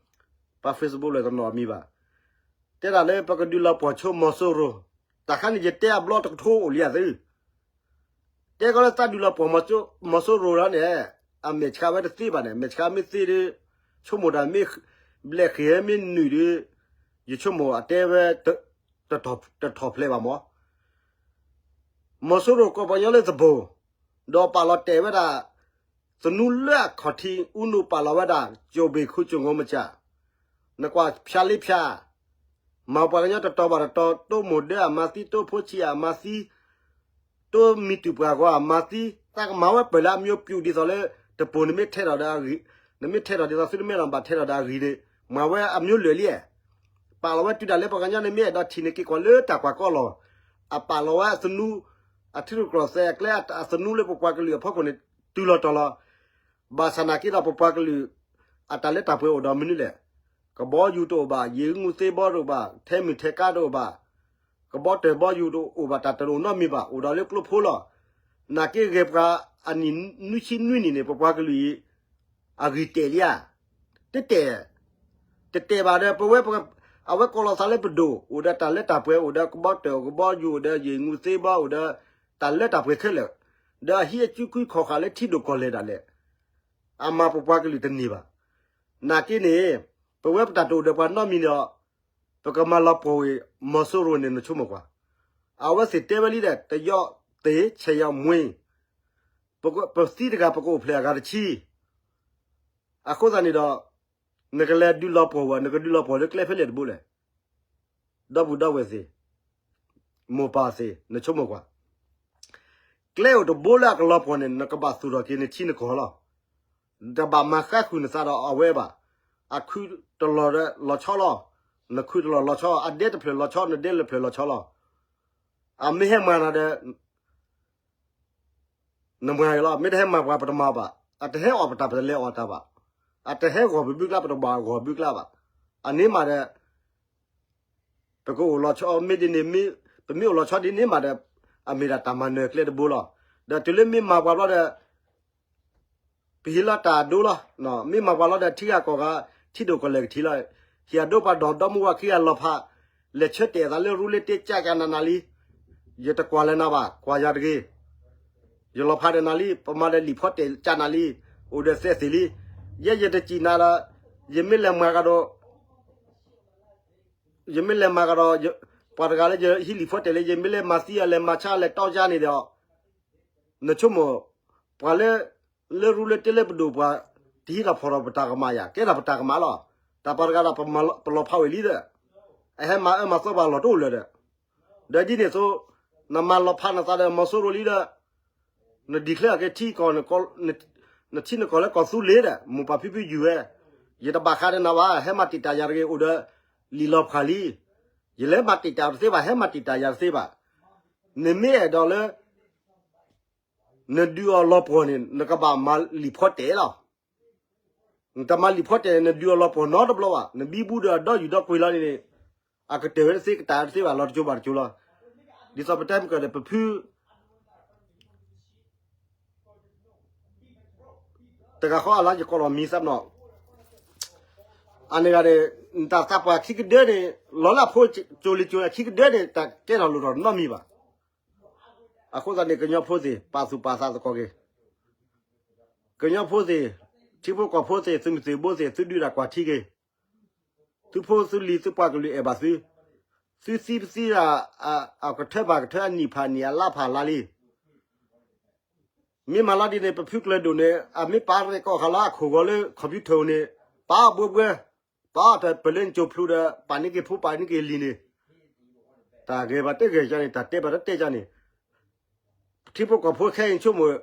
ပှၤ Facebook လၢတနီၤမံၤဘၣ်. တဲဒၣ်လၢပကဒုးလီၤပှီၢ်ဆိမီၤစိရိၤ, တၢ်ခါန့ၣ် ယတဲအဘျီတကထိအိၣ်လံအသု တဲကီးလၢသးဒုးလီၤပှီၢ်မီၤစိရိၤလီၤန့ၣ်, အမဲာ်ဆှးဝဲတသ့ဘၣ်န့ၣ်, အမဲာ်ဆှးမ့ၢ်သ့ဒီး ဆိကမိၣ်တၢ်မ့ၢ် ဘျဲၣ်ဃ့ၢ်မ့ၢ်နုာ်ဒီး ယဆိကမိၣ်အတဲဝဲ တထီၣ်ဖျဲးဘၣ်မး. မီၤစိရိၤကိးပှၤကညီလၢသဘိၣ်, ဒီးပာ်လီၤတဲာ်ဝဲဒၣ် သနူလၢအခီၣ်ထံး အူနိၣ်ပာ်လီၤဝဲဒၣ် ကၠိဘ့ၣ်ခူကၠိငိမစၢ်, နကွၢ်ဖၠါလ့ဖၠါ မၤပှၤကညီတတီၤဘၣ်တတီၤ, တိမိၢ်ဒၢအမၤသံ, တိဖိဆံးအမၤသံ, တိမံၤတုၤပှၤဂီၤအမၤသံ, သးကမၤဝဲပၢၢ်လၢအမျိုးပြုတ် ဒ်သိးလၢ တပိၤနမ့ၢ်ထဲးထီၣ်ဒီးအဂံၢ်, နမ့ၢ်ထဲးထီၣ်ဒ်သိးသုတမ့ၢ်လီၤဘၣ်ထဲးထီၣ်ဒီးအဂံၢ်န့ၣ်, မၤဝဲအမျိုးလွဲၢ်လံ. ပာ်လီၤဝဲတုၤဒၣ်လၢပှၤကညီန့ၣ်မ့ၢ်အဲၣ်ဒိးထံၣ်န့ၣ် က့ၤကွၢ်လၢတၢ်ကွၢ်ကီလီၤ. အပာ်လီၤဝဲအသနူ, အထံရူၢ်ကီၢ်သဲးအကျဲအသနူလၢပပှၤကလုာ်အဖီခိၣ်န့ၣ် တုၤလီၤတီၤလီၤ. ဘၣ်ဆၣ်နာ်က့ဒီးပပှၤကလုာ် အတၢ်လၢတၢ်ပှဲၤအိၣ်ဒီးမနုၤလဲၣ်. ကဘီယူၤတအိၣ်ဘၣ်, ယံာ်မူၤသ့ဘီတအိၣ်ဘၣ်, ထဲမုၢ်ထဲကါတအိၣ်ဘၣ်, ကဘီတၢၢ်ဘီယူၤတအိၣ်ဘၣ်, တၢ်တအိၣ်နီတမံၤဘၣ်, အိၣ်ဒီးလၢကျိဖိလီၤ. နာ်က့ဂဲၤပှၤအနံၣ်နွံဆံနွံနံၣ်န့ၣ် ပပှၤကလုာ်အံၤ အဂံၢ်တဲာ်လံဧါ. တတဲာ်, တတဲာ်ဘၣ်ဒီး ပဝဲ အဝဲကိးလီၤသးလၢပဒိၣ်, အိၣ်ဒီးတၢ်လၢတၢ်ပှဲၤ, အိၣ်ဒီးကဘီတၢၢ်, ကဘီယူၤ, အိၣ်ဒီးယံာ်မူၤသ့ဘီ, အိၣ်ဒီးတၢ်လၢတၢ်ပှဲၤခဲလၢာ်, ဒီးအဟံးအစုကွံခီၣ်ဃာ်လၢထံဒိၣ်ကီၢ်လဲၢ်ဒၣ်လဲာ်. အမၤပပှၤကလုာ်တန့ၢ်ဘၣ်. နာ်က့န့ၣ် ပဝဲပတၢ်တအိၣ်ဒီးပှၤနီတမံၤန့ၣ်ဒီး ပကမၤလီၤပှီၢ်ဝဲ မီၤစိရိၤန့ၣ် နဆိကမိၣ်ကွၢ်. အဝဲသ့ၣ်တဲဝဲလံဒီး တယီၣ်သ့ၣ် ဆဲးယီၣ်မှ့, ပသံတဂၤ ပကအိၣ်ဖျဲၣ်အဂၤတဆံ. အဃိသတးန့ၣ်ဒီး နကလဲၤဒုးလီၤပှီၢ်ဝဲ, နကဒုးလီၤပှီၢ်လၢကျဲဖဲလဲၣ်တဘိလဲၣ်. ဒီပုၢ်ဒီဝဲၢ်သ့ၣ်, မိၢ်ပၢ်သ့ၣ် နဆိကမိၣ်ကွၢ်. ကျဲအိၣ်တဘိလၢအကလီၤပှီၢ်န့ၣ် နကဘၣ်သူၣ်ထီၣ်က့ၤနထံနကီၢ်လီၤ. တဘၣ်မၤဃါဃုာ်နသးဒီးအဝဲဘၣ်. အခုတလီၢ်ဒီးလီၤဆီလီၤ. နခုတလီၢ်လီၤဆီ, အဒဲတဖျၢၣ်လီၤဆီ, နဒဲတဖျၢၣ်လီၤဆီလီၤ. အမ့ၢ်ဟဲမၤနၤဒီး နမၤလီၤ, မ့ၢ်တဟဲမၤပှၤပတမၤဘၣ်. အတဟဲအီၣ်ပတၢ်ပတလဲၤအီၣ်တၢ်ဘၣ်. အတဟဲဂီၤပဘုကျါပတဘၣ်ဂီၤဘုကျါဘၣ်. အန့ၣ်မးဒီး ပကအိၣ်လီၤဆီ မ့ၢ်ဒ်န့ၣ်, ပမ့ၢ်အိၣ်လီၤဆီဒ်န့ၣ်မးဒီး အမ့ၢ်ဒၣ်တၢ်မၤနၢၤကျဲတဘိလီၤ. ဒီးတုၤလၢမ့ၢ်မၤပှၤဘျီဒီး ပဟ့ၣ်လီၤတၢ်အဒိလီၤ. မ့ၢ်မၤပှၤလီၤဒီးထံဂၤကီၢ်ဂၤ ထံဒိၣ်ကီၢ်လဲၢ်ကထံၣ်လီၤ. ဟ့ၣ်အဒိပှၤဒီးဒီမါဝၤခံဂၤလီၤဖး, လဲၤဆၢတဲာ်အသးလၢရူလၢတ့ကၢ်ကၢ်နးနးလံ. ယတကွၢ်လၢနၤဘၣ်, ကွၢ်ယၤတဂ့ၤ. ယလီၤဖးဒီးနၤလံ, ပမၤဒီးလံာ်ဖီတဲာ်ကၢ်နၤလံ, အိၣ်ဒီးသဲသ့ၣ်လံ. ယဲယတစံၣ်နၤဒီး ယမ့ၢ်လဲၤမၤကဒီး ယမ့ၢ်လဲၤမၤကဒီး ပှၤတဂၤလၢယဟံးလံာ်ဖီတဲာ်လၢ ယမ့ၢ်လဲၤမၤသံအီၤ လဲၤမၤဆါအီၤ လဲၤတီၢ်ယါန့ၣ်ဒီး နဆိကမိၣ် ပှၤလၢ လၢရူလၢတ့လၢပဒိၣ်ပှၤ တဟံးထီၣ်ဖီၣ်ထီၣ်ပတၢ်ကမၣ်ယၤ ကဲထီၣ်ပတၢ်ကမၣ်လီၤ. တၢ်ပှၤတဂၤဒီး ပလီၤဖးဝဲလံဒီး အဟဲမၤအၢမၤသီပှၤလီၤတအိၣ်လၢၤဒီး ဒီးဒ်န့ၣ်အသိး နမၤလီၤဖးနသးဒီးမီၤစိရိၤလံဒီး န declare က့ၤထံကီၢ် နထံနကီၢ်လၢကီၢ်သူလ့ၤဒီး မိၢ်ပၢ်ဖံဖုယုၢ်ဝဲ, ယတဘၣ်ဃးဒီးနၤဘၣ်, ဟဲမၤတံာ်တာ်ယၤတဂ့ၤ, အိၣ်ဒီးလံာ်လီၤဖးလံ. ယလဲၤမၤတံာ်တာ်တသ့ဘၣ်, ဟဲမၤတံာ်တာ်ယၤတသ့ဘၣ်. နမ့ၢ်အဲၣ်ဒိးလၢ နဒုးအီၤလီၤပှီၢ်န့ၣ် နကဘၣ်မၤလံာ်ဖီတဲာ်လီၤ. နတမၤလံာ်ဖီတဲာ်န့ၣ် နဒုးအီၤလီၤပှီၢ်နီတဘျီဘၣ်. နဘံဘူဒီးဒီယူၢ်ဒီကွံာ်လီၤန့ၣ် အကတၢၢ်ဝဲတသ့ ကတၢၢ်ဝဲတသ့ဘၣ်, လီၤတကၠိဘၣ်တကၠိလီၤ. ဒ်သိးပတဲမုၢ်ကၢၢ်ဒီး ပဖု တဂၤဃီအလါယကိးလီၤမံၤသးပနီၣ်, အန့ၣ်ဂၤန့ၣ် နတၢ်သးပှၢ်ခံကဒၢန့ၣ် လီၤလၢအဖိကၠိလံၤကၠိအခံကဒၢန့ၣ် တၢ်ကဲထီၣ်လိၣ်ထီၣ်နီတမံၤဘၣ်. အဃိသတးန့ၣ် ကညီဖိသ့ၣ် ပာ်သူၣ်ပာ်သးသကိးက့ၤ, ကညီဖိသ့ၣ်, ထံဖိကီၢ်ဖိသ့ၣ် သုးမုၢ်သံၣ်ဘိသ့ၣ် သုဒုးတၢ်ကွၢ်ထံက့ၤ, သုဖိသုလံၤသုပှၤကလုာ်အဲၣ်ဘၣ်သု, သုသံပသံတၢ် အကထၢဖၣ်ကထၢ အနံၣ်ဖၣ်နံၣ် အလါဖၣ်လါလံ. မ့ၢ်မၤလီၤဒ်န့ၣ် ပဖုကျၢၤဒိၣ်န့ၣ် အမ့ၢ်ပာ်ရဲၣ်ကီၢ်ခါလၢအခိၣ်ဂီၤလၢ computer န့ၣ် ပာ်အီၤဘှဲဘှဲ, ပာ်အီၤတၢ်ပၢၢ်လၢနကၠိဖျိဒီး ပာ်န့ၢ်က့ၤဖိပာ်န့ၢ်က့ၤလံၤန့ၣ်, တၢ်ဂ့ၤဘၣ်တဂ့ၤကန့ၣ် တၢ်တဲဘၣ်တတဲကန့ၣ်, ထံဖိကီၢ်ဖိခဲအံၤဆိကမိၣ်,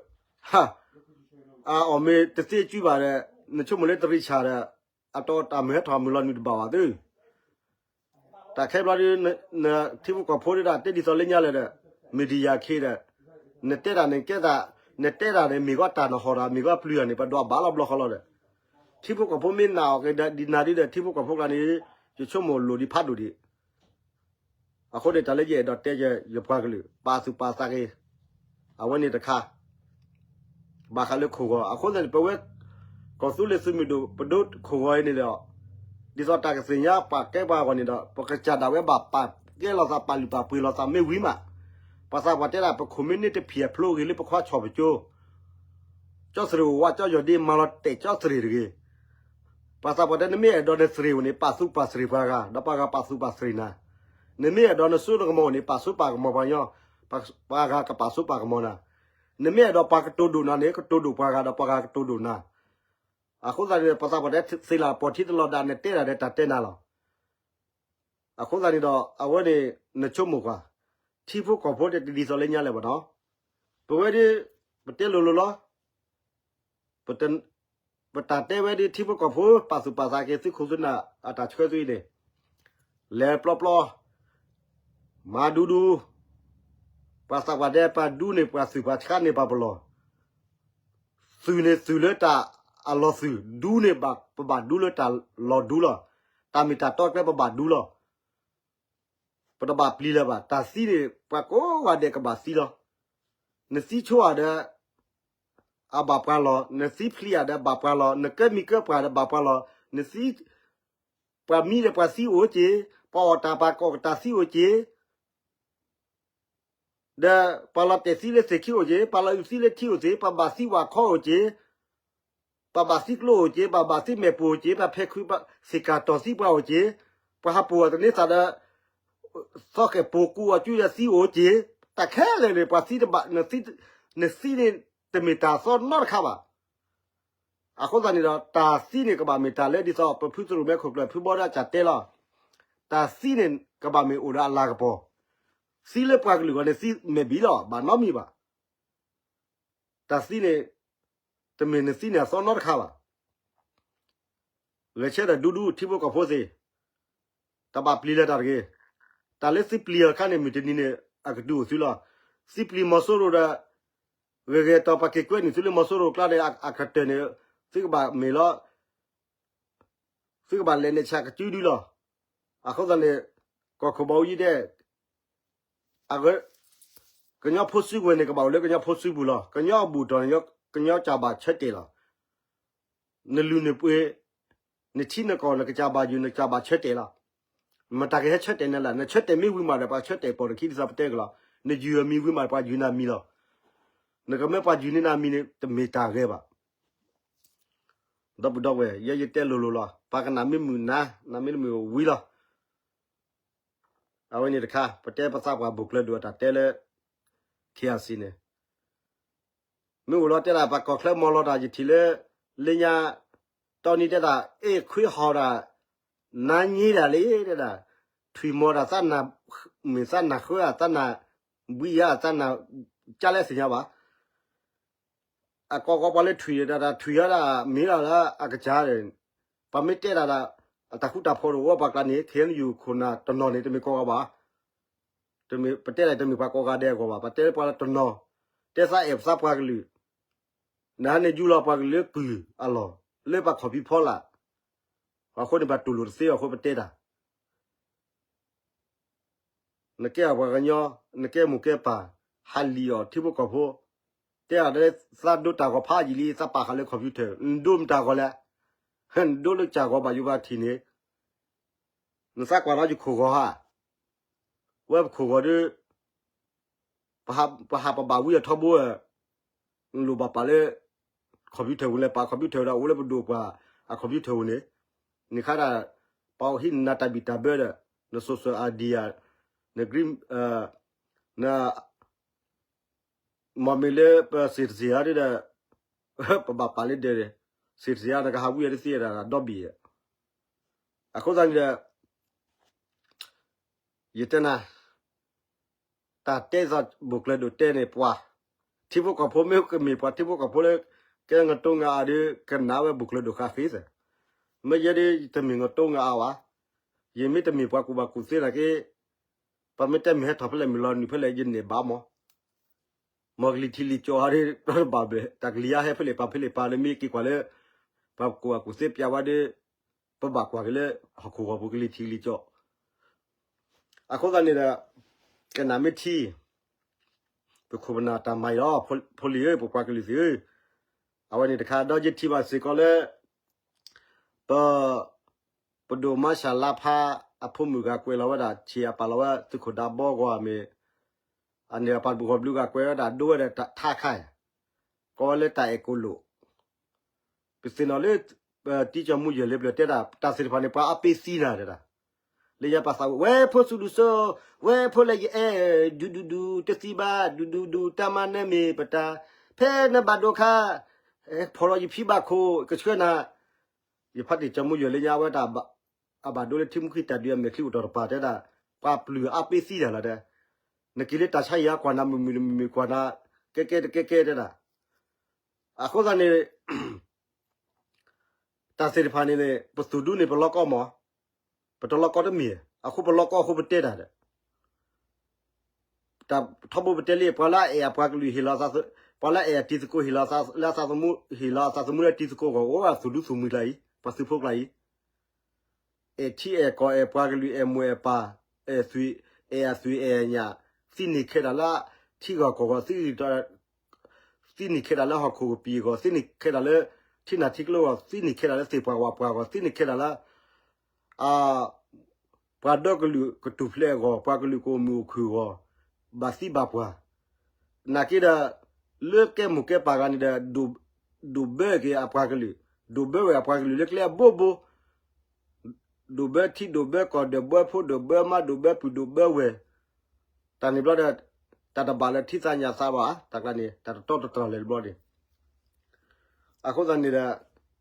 အီၣ်မ့ၢ်တသ့စုဘၣ်ဒီး နဆိကမိၣ်လၢတရံးဆၣ်ဒီး အတၢ်မုၢ်ဟဲထီၣ်မုၢ်လီၤနုာ်တဘၣ်ဘၣ်သု. တၢ်ခဲဘျီဒ် နထံဖိကီၢ်ဖိဒ်တၢ်တဲဒ်သိးလၢညါလၢဒီး media ခ့ဒီး နတဲတၢ်န့ၣ်ကဲသး, နတဲတၢ်န့ၣ်မ့ၢ်ဂီၢ်တၢ်နဟီၣ်ဒီး မ့ၢ်ဂီၢ်ပျုၤတၢ်န့ၣ် ပဒွးဘၣ်လီၤဘျီဃီလီၤဒီး ထံဖိကီၢ်ဖိမ့ၢ်နာ်အီၤက့ၤဒီး ဒ်နၤဒ်ဒီး ထံဖိကီၢ်ဖိကျါန့ၣ် ယဆိကမိၣ်လိၣ်ဒံးဖးဒိၣ်ဒံး. အဃိန့ၣ် တၢ်လၢယအဲၣ်ဒိးတဲယပှၤကလုာ် ပာ်သူၣ်ပာ်သးက့ၤ အဝဲန့ၣ်တခါ ဘၣ်ဃးလၢခိၣ်ဂီၤ အဃိသတးန့ၣ် ပဝဲ ကီၢ်သူလ့ၤသုးမုၢ်ဒိၣ် ပဒိခိၣ်ဂီၤအံၤန့ၣ်ဒီး ဒ်သိးတၢ်ကသ့ၣ်ညါပှၤကဲပှၤအဂီၢ်န့ၣ်ဒီး ပကစၢ်ဒၣ်ဝဲဘၣ်ပာ်ကဲလိာ်သး ပာ်လုၢ်ပာ်ပှ့ၤလိာ်သးမ့ၢ်ဝံၤမး, ပှၤသးပှၢ်တဲဒၣ် ပခိၣ်မ့ၢ်န့ၢ်တဖံးအဖျိဂ့ၤလၢပခွါဆီၣ်ပကၠိ ကၠီသရ့ၣ်အိၣ်ဝးကၠီယီၢ်ဒ့ မၤလီၤတဲာ်ကၠီသရ့ၣ်တဂ့ၤ. ပှၤသးပှၢ်တဲ နမ့ၢ်အဲၣ်ဒိးနသရ့ၣ်အိၣ်န့ၣ် ပာ်သူၣ်ပာ်သရ့ၣ်ပှၤဂၤ ဒီးပှၤဂၤပာ်သူၣ်ပာ်သရ့ၣ်နၤ, နမ့ၢ်အဲၣ်ဒိးနစိနကမီၤအိၣ်န့ၣ် ပာ်စိပာ်ကမီၤပှၤညီ, ပှၤဂၤကပာ်စိပာ်ကမီၤနၤ, နမ့ၢ်အဲၣ်ဒိးပှၤကတိၤဒိၣ်နၤန့ၣ် ကတိၤဒိၣ်ပှၤဂၤဒီးပှၤဂၤကတိၤဒိၣ်နၤ. အဃိသတးန့ၣ် ပှၤသးပှၢ်တဲသ့လၢပီၢ်ထံတလီၤဒါ နတဲဒၣ်ဒီးတၢ်တဲနၤလီၤ. အဃိသတးန့ၣ်ဒီး အဝဲန့ၣ် နဆိကမိၣ်ကွၢ်, ထံဖိကီၢ်ဖိတဒ်သိးလၢညါလၢၤဘၣ်နီၤ, ပဝဲဒၣ် ပတဲလိၤလိၤလီၤ. ပတၢ်တဲဝဲဒၣ်ထံဖိကီၢ်ဖိ ပာ်သူၣ်ပာ်သးက့ၤသုးခိၣ်သုးနၢ်အတၢ်ဆှၢသုအံၤန့ၣ်, လဲၤပျီပျီ, မၤဒူဒူ, ပှၤသးပှၢ်ဒဲး ပှၤဒူန့ၢ်ပှၤသုး ပှၤဆှၢန့ၢ်ပှၤပလီၢ်, သုးန့ၣ်သုးလၢတၢ်အလီၤသုး ဒူန့ၣ်ပဘၣ်ဒူလၢတၢ်လီၤဒူလီၤ, တၢ်မ့ၢ်တၢ်တီကျဲပဘၣ်ဒူလီၤ. ပတဘၣ်ပျံၤလၢၤဘၣ်. တၢ်သံန့ၣ် ပှၤကိးဂၤဒဲးကဘၣ်သံလီၤ. နသံဆိဧါဒီး အဘၣ်ပှၤလီၢ်, နသံဖျံးဧါဒီးဘၣ်ပှၤလီၢ်, နကဲမံၤကဲပှၢ်ဒီးဘၣ်ပှၤလီၢ်, နသံ ပှၤမံဒီးပှၤသံအိၣ်က့ၤ, ပှၤအီၣ်တၢ်ပှၤကိးကတၢ်သံအိၣ်က့ၤ ဒီးပှၤလီၤတဲာ်သံလၢသ့ၣ်ခံအိၣ်က့ၤ, ပှၤလီၤအုးသံလၢထံအိၣ်က့ၤ, ပှၤဘၣ်သံဝၣ်ခီအိၣ်က့ၤ, ပှၤဘၣ်သံကျိအိၣ်က့ၤ, ပှၤဘၣ်သံမဲာ်ပူၤအိၣ်က့ၤ, ပှၤဖဲးခုးသ့ၣ်ကၢ်တီၢ်သံပှၤအိၣ်က့ၤ, ပှၤဟးပိာ်အီၤတန့ၢ်သးဒီး သီကဲာ်ပိာ်ကူအီၤကၠူယသံအိၣ်က့ၤ, တၢ်ခဲလၢာ်န့ၣ် ပှၤသံတဘၣ်, နသံန့ၣ်တမ့ၢ်တၢ်အသီနီတခါဘၣ်. အဃိသတးန့ၣ်ဒီး တၢ်သံန့ၣ်ကဘၣ်မ့ၢ်တၢ်လၢဒ်သိး ပဖုသရိၣ်မဲခိၣ်ကျၢၢ်ဖုဘီဒၣ်ကၢ်တဲလီၤ. တၢ်သံန့ၣ် ကဘၣ်မ့ၢ်အိၣ်ဒီးအလၤကပီၤ, သံလၢပှၤကလုာ်ဂီၢ်န့ၣ် သံမဲာ်ဘံလီၤ, ဘၣ်နီတမံၤဘၣ်. တၢ်သံန့ၣ် တမ့ၢ်နသံန့ၣ်အသီနီတခါဘၣ်. ဂဲၤဆၢထၢၣ်ဒူဒူ ထံဖိကီၢ်ဖိသ့ၣ်, တဘၣ်ပျံၤလၢၤတၢ်တဂ့ၤ. တၢ်လၢသုပျံၤအီၤတခါန့ၣ် မုၢ်တနံၤန့ၣ် အကတုၤအိၣ်သုလီၤ. သုပျံၤမီၤစိရိၤဒီး ဂဲၤဂဲၤတီၢ်ပှၤက့ၤကွဲနုာ်သုလၢမီၤစိရိၤကျါန့ၣ် အကတၢၢ်န့ၣ် သုကဘၣ်မ့ၢ်လီၤ သုကဘၣ်လဲၤနဲၣ်ဆးကစုဒုလီၤ. အဃိသတးန့ၣ် ကီၢ်ခိၣ်ဘၣ်အူယံဒဲး အဂ့ၢ် ကညီဖိစုကဝဲၤန့ၣ် ကဘၣ်အိၣ်လၢကညီဖိစုပူၤလီၤ. ကညီအဘူၣ်တီၢ်န့ၣ် ကညီကဘၣ်ဆၢတဲာ်လီၤ. နလုၢ်နပှ့ၤ နထံနကီၢ် နကစၢ်ဘၣ်ယိၣ် နကစၢ်ဘၣ်ဆၢတဲာ်လီၤ. မတၤကဟဲဆၢတဲာ်နၤလဲၣ်. နဆၢတဲာ်မ့ၢ်ဝံၤမးဒီး ပှၤဆၢတဲာ်ပိာ်နခံ ဒ်သိးပတဲကလီၤ. နယုၢ်အမံၤဝံၤမးဒီး ပှၤယုၢ်နၤမံၤလီၤ. နကမၢပှၤယုၢ်န့ၢ်နၤမံၤန့ၣ် တမ့ၢ်တၢ်ဂ့ၤဘၣ်. ဒီပုၢ်ဒီဝဲၢ် ယဲယတဲလိၤလိၤလီၤ. ပှၤကနၣ်မ့ၢ်မုာ်နၤ နၤမ့ၢ်တမုာ်ဝံၤလီၤ. အဝဲန့ၣ်တခါ ပတဲပသးပှၢ်ဘိၣ်ကျၢၤဒိၣ်အတၢ်တဲလၢ ခ့အစံန့ၣ် မ့ၢ်အိၣ်လီၤတဲဒၣ် ပှၤကီၢ်ချၢမီၤလီၤတၢ်ယထံၣ်လၢ လၢညါ တီနံၤတဲဒၣ် အ့ၣ်ခွ့ဟီၣ်ဒၣ် နါညံဒၣ်လံတဲဒၣ် ထွံၣ်မီၤတၢ်သးနၤ မ့ၢ်သးနၤဃၢဧါ သးနၤဘှံးဧါ သးနၤကၢ်လဲၣ်သ့ၣ်ညါဘၣ် အကီကီပှၤလၢထွံၣ်တၢ် တၢ်ထွံၣ်ဟီဒၣ်မ့ၢ်လီၤလၢအကစၢ်ဒီး ပှၤမ့ၢ်တဲတၢ်ဒီး အတၢ်ဃူတၢ်ဖိးတအိၣ်ပှၤကျါန့ၣ် ခ့ၣ်အဲၣ်ယူၣ်ခိၣ်နၢ်တနီၤန့ၣ် တမ့ၢ်ကိးဂၤဘၣ် ပတဲဒၣ်တမ့ၢ်ပှၤကိးဂၤဒဲးအဂီၢ်ဘၣ် ပတဲလၢပှၤလၢတနီၤ တဲသးအဲၣ်ပသးပှၤကလုာ် နဟါန့ၣ်ယူလီၤပှၤကလုာ်လၢကုၢ်အလီၢ် လၢပှၤခီၣ်ဖံးဖီလာ် အဃိန့ၣ် ပှၤတူၢ်လိာ်တသ့အဃိပတဲတၢ် နကဲအပှၤကညီ, နကဲမိၢ်ကဲပၢ်, ဟးလံၣ်အီၤထံဖိကီၢ်ဖိ, တဲအီၤဒ်သးဒိတၢ်ဂီၤဖးယံာ်လံ သးပာ်ဃာ်လၢ computer, နဒိမတၤဂီၤလဲၣ်, နဒိလၢကၢ်ဂီၤဘၣ်ယိၤဘၣ်ထံးန့ၣ်, နသးကွၢ်လီၤယခိၣ်ဂီၤဧါ, ဝဲပခိၣ်ဂီၤဒီး ပဟးပဘၣ်ဝံအထီဘိဧါ, နလိၣ်ဘၣ်ပာ်လၢ computer ဝံၤလဲၣ်, ပာ် computer ဒီးအိၣ်လၢပဒိၣ်ပှၢ်အ computer ဝံၤန့ၣ်, နခါဒၣ် ပှၤဟံးနၤတၢ်ဘံၣ်တၢ်ဘၢဒီး န social idea, န green, န မ့မ့ၢ်လၢပ citizen ဧါဒီး ပဘၣ်ပာ်လၢဒဲး, citizen ဧါ နကဟးဝံအီၤတသ့ဒၣ်ဒီဘ့ၣ်, အဃိသတးန့ၣ်ဒီး ယတဲနၤ, တၢ်တဲသးဘူးကျၢၤဒိၣ်တဲန့ၣ်ပှၤ, ထံဖိကီၢ်ဖိမ့ၢ်ကမ့ၢ်ပှၤထံဖိကီၢ်ဖိလၢ ကဲငတိငါအါဒီး ကနၣ်ဝဲဘူးကျၢၤဒိၣ်ဃာ်ဃ့သၢ, မ့ၢ်ယဲဒ်ယတမ့ၢ်ငတိငါအါဘၣ်, ယမ့ၢ်တမ့ၢ်ပှၤကူၣ်ဘၣ်ကူၣ်သ့နာ်က့ ပမ့ၢ်တဲမ့ၢ်ဟဲထီၣ်ဖဲလဲၣ်မ့ၢ်လီၤနုာ်ဖဲလဲၣ် ယန့ၢ်ဘၣ်မး, မ်ကလံၤထံးလံၤကၠီၤဧါဒီး တဘၣ်ဘၣ် တၢ်ကလံၤအါဟဲဖဲလဲၣ်ပာ်ဖဲလဲၣ်ပာ်လၢမ့ၢ်က့ၤကွၢ်လၢ ပှၤကူၣ်ဘၣ်ကူၣ်သ့ပျးဝဲဒီး ပဘၣ်ကွၢ်က့ၤလၢ ဟီၣ်ခိၣ်ဂီၤပူၤကလံၤထံးလံၤကၠီၤ, အဃိသတးန့ၣ်ဒီး ကနၣ်မ့ၢ်ထံ ပခိၣ်ပနၢ်တၢ်မၤအံၤလီၤ, ဖိလံၤဧၢ ပပှၤကလုာ်သ့ၣ်ဧၢ, အဝဲန့ၣ်တခါ ဒီးယထံၣ်ဘၣ်စ့ၢ်ကီးလၢ ပ ပဒိၣ်မါရှၤလါဖါအဖိမုၣ်ဂၤကွဲးလီၤဝဲဒၣ် ဆံးအပာ်လီၤဝဲ သုးခိၣ်ဒးဘီဂီၢ်မ့ၢ် အန့ၣ်အပာ်တပူၤဂီၢ်ဘျုးဂၤကွဲးဝဲဒၣ်ဒိဝဲဒၣ်ထါခါ, ကိးဝဲလၢတၢ်အဲၣ်ကိၣ်လိၣ်, ပသ့ၣ်နီၣ်လၢ တံကၠီမူယဲၢ်လ့ပျၢၤတဲဒၣ် တၢ်သ့ၣ်တဖၣ်န့ၣ် ပှၤအါပ့သံနၤတဲဒၣ်, လၢညါပှၤသးဝဲ ဝဲဖိစူၣ်ဒူစိ, ဝဲဖိလၢယအဲၣ် ဒူဒူဒူ တသံဘၣ် ဒူဒူဒူ တၢ်မၤနၢမ့ၢ်ပတၢ်, ဖဲနဘၣ်ဒိခါ ဖီၣ်လီၤယဖံဘၣ်ခိၣ် ကဆှၢနၤ, ယဖါတံၢ်ကၠီမူယဲၢ်လၢညါဝဲဒၣ် အဘၣ်ဒိလၢထံမူခံတၢ်ဒုးအမဲာ်ချံအိၣ်တီၢ်တပၤတဲဒၣ်, ပှၤပျုၢ်အါပ့သံတၢ်လီၤတဲ, နက့ၤလၢတၢ်ဆါယံၤအကွၢ်နၤမုၢ်မုၢ်မုၢ်မုၢ်ကွၢ်နၤ, ကဲကဲတကဲကဲတဲဒၣ်, အဃိသတးန့ၣ် တၢ်သ့ၣ်တဖၣ်န့ၣ်န့ၣ် ပသူၣ်ဒူန့ၣ်ပလီၢ်ကီမး, ပတလီၢ်ကီတမ့ၢ်, အဃိပလီၢ်ကီအဃိပတဲတၢ်ဒီး တၢ်ထီဘိပတဲလံ ပှၤလၢအအဲၣ်အပှၤကလုာ်ဟ့ၣ်လီၤအသး, ပှၤလၢအအဲၣ်အတံၤသကိးဟ့ၣ်လီၤအသးလၢအသးသမူ, ဟ့ၣ်လီၤအသးသမူလၢတံၤသကိးအဂီၢ် အိၣ်ဝဲသူၣ်ဒူသူၣ်မှံကျါအံၤ, ပှၤသုးဖိကျါအံၤ, အဲၣ်ထံအဲၣ်ကီၢ်အဲၣ်ပှၤကလုာ်အဲၣ်မိၢ်အဲၣ်ပၢ်, အဲၣ်သွံၣ်, အဲၣ်အသွံၣ်အဲၣ်အညၣ်, သံန့ၢ်ခဲဒၣ်လၢထံဂီၢ်ကီၢ်ဂီၢ်, သံန့ၢ်ခဲဒၣ်လၢဟီၣ်ခိၣ်ကပံာ်အဂီၢ်, သံန့ၢ်ခဲဒၣ်လၢထံနၢ်ထံကျိအဂီၢ်, သံန့ၢ်ခဲဒၣ်လၢသ့ၣ်ပှၢ်ဝၣ်ပှၢ်အဂီၢ်, သံန့ၢ်ခဲဒၣ်လၢ ပှၤဒီကလုာ်ကထူၣ်ဖျဲးအဂီၢ်, ပှၤကလုာ်ကအိၣ်မုာ်အိၣ်ခုၣ်အဂီၢ်, ဘၣ်သံဘၣ်ပှၢ်, နာ်က့ဒီး လၢကဲမိၢ်ကဲပၢ်ဂၤန့ၣ်ဒီး ဒိၣ်ဘၢက့ၤအပှၤကလုာ်, ဒိၣ်ဘၢဝဲအပှၤကလုာ်လၢကျဲအဘိဘိ, ဒိၣ်ဘၢထံဒိၣ်ဘၢကီၢ်ဒိၣ်ဘၢဖိဒိၣ်ဘၢမါဒိၣ်ဘၢပုၢ်ဒိၣ်ဘၢဝဲၢ်, တၢ်န့ၣ်ဘျီဒီး တၢ်တဘၣ်လၢထံသးညၣ်သးဘၣ်, တၢ်ကျါန့ၣ် တၢ်တတီတတြၢ်လၢၤတဘျီန့ၣ် အဃိသတးန့ၣ်ဒီး တဲကီး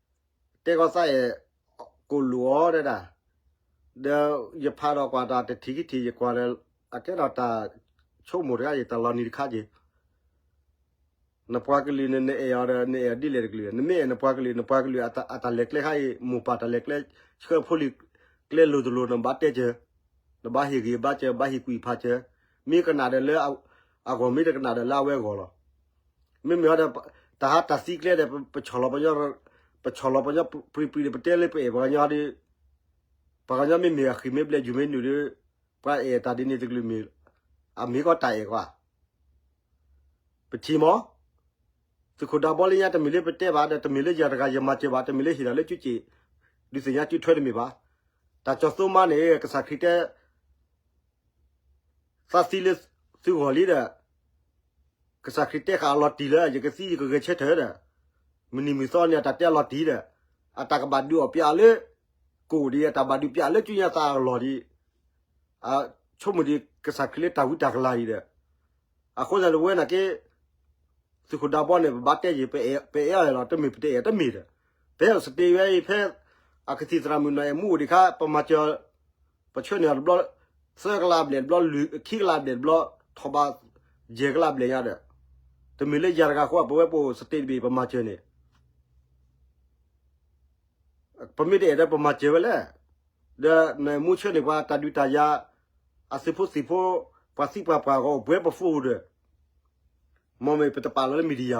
သးအဲၣ်ကိၣ်လိာ်အီၤဒၣ်, ဒီးယဖးဒီးကွၢ်တၢ်တထံၣ်ခံထံၣ် ယကွၢ်ဒီး အကဲထီၣ်တၢ်ဆိကမိၣ်တခါယံၤ တၢ်လီၤနံၤတခါက့ၤ နပှၤကလုာ်န့ၣ် နအဲၣ်အီၤဒီး နအဲၣ်အီၤဒ်လဲၣ်တကလုာ်, နမ့ၢ်အဲၣ်နပှၤကလုာ် နပှၤကလုာ်အတၢ်လဲၤကျဲခါအံၤ မိၢ်ပၢ်တၢ်လဲၤကျဲ ဆှၢဖိလံၤကျဲလိၤတလိၤ နဘၣ်တဲစၢၤ, နဘၣ်ဟ့ၣ်ဂံၢ်ဘါစၢၤ ဘၣ်ဟ့ၣ်ကွံာ်ဖးစၢၤ, မ့ၢ်ကနၣ်ဒီးလၢအဂီၢ် မ့ၢ်တကနၣ်ဒီးလၢအဝဲအဂီၢ်လီၤ. မ့မ့ၢ်ဒီး တၢ်ဟးတၢ်သံကျဲဒီး ပဆီၣ်လီၤပှၤညီ ပဆီၣ်လီၤပှၤညီပြံပြံဒီး ပတဲလၢပအဲၣ်ပှၤကညီဒီး ပှၤကညီမ့မ့ၢ်အဃံၢ်မ့ၢ်ဘျဲၣ်ယုၢ်မ့ၢ်နုာ်ဒီး ပှၤအဲၣ်တၢ်ဒ်န့ၣ်တကလုာ်မ့ၢ် အမ့ၢ်ကီးတၢ်အဲၣ်ကွၢ် ပထံၣ်မး သုးခိၣ်ဒးဘီလၢညါ တမ့ၢ်လၢပတဲဘၣ်ဒီး တမ့ၢ်လၢယၤတဂၤယမၤစၢၤဘၣ် တမ့ၢ်လၢဟ့ၣ်တၢ်လၢကၠူကၠ့ၣ် ဒုးသ့ၣ်ညါကၠူထွဲတမ့ၢ်ဘၣ်. တၢ်ကၠီၤသိမါန့ၣ် ကစၢ်ခရံာ်တဲ သးသံလၢသုဂီၢ်လံဒီး ကစၢ်ခရံာ်တဲဃာ်အလီၤတံၢ်လၢ ယကသံယကဂဲၤဆၢထၢၣ်ဒီး မုၢ်နံၤမုၢ်သီန့ၣ် အတၢ်တဲအလီၤတံၢ်ဒီး အတၢ်ကဘၣ်ဒုးအီၣ်ပၠးလၢ ကိၣ်ဒံး အတၢ်ဘၣ်ဒုးပၠးလၢကၠူညါသးအလီၢ်ဒံး အဆိကမိၣ်ဒံး ကစၢ်ခရံာ်လၢတၢ်ဝံတၢ်ကလၤအံၤဒီး အဃိသတးန့ၣ် ဝဲနာ်က့ သုးခိၣ်ဒးဘီန့ၣ် ပဘၣ်တဲယံၤ ပအဲၣ်အီၤလီၤ တမ့ၢ်ပတအဲၣ်တမ့ၢ်ဒီး ပဟဲအိၣ်စတ့ဝဲအံၤ ဖဲအကသံၣ်သရၣ်မုၣ်နီၢ်အဲၣ်မူအိၣ်ဒံးခါ ပမၤစၢၤ ပဆှၢန့ၢ်အီၤတဘျီ သၢကလးဘျဲၣ်တဘျီ လွံၢ်ခံကလးဘျဲၣ်တဘျီ ထီၣ်ဘးယဲၢ်ကလးဘျဲၣ်ညါဒီး တမ့ၢ်လၢယၤတဂၤဃိ ပဝဲပအိၣ်စတ့တဘ့ၣ် ပမၤစၢၤန့ၣ် ပမ့ၢ်တအဲၣ်ဒီးပမၤစၢၤဝဲလဲၣ်. ဒီးနီၢ်အဲၣ်မူဆှၢန့ၢ်ပှၤတၢ်ဒုးတၢ်ယၤ အသုးဖိသံၣ်ဖိ ပှၤသံပှၤပှၢ်ဂီၢ်အိၣ်ပှဲၤပဖိဒီး မ်မ့ၢ်ပတပာ်လီၤလၢမံၤဒံယၤဟီဒီး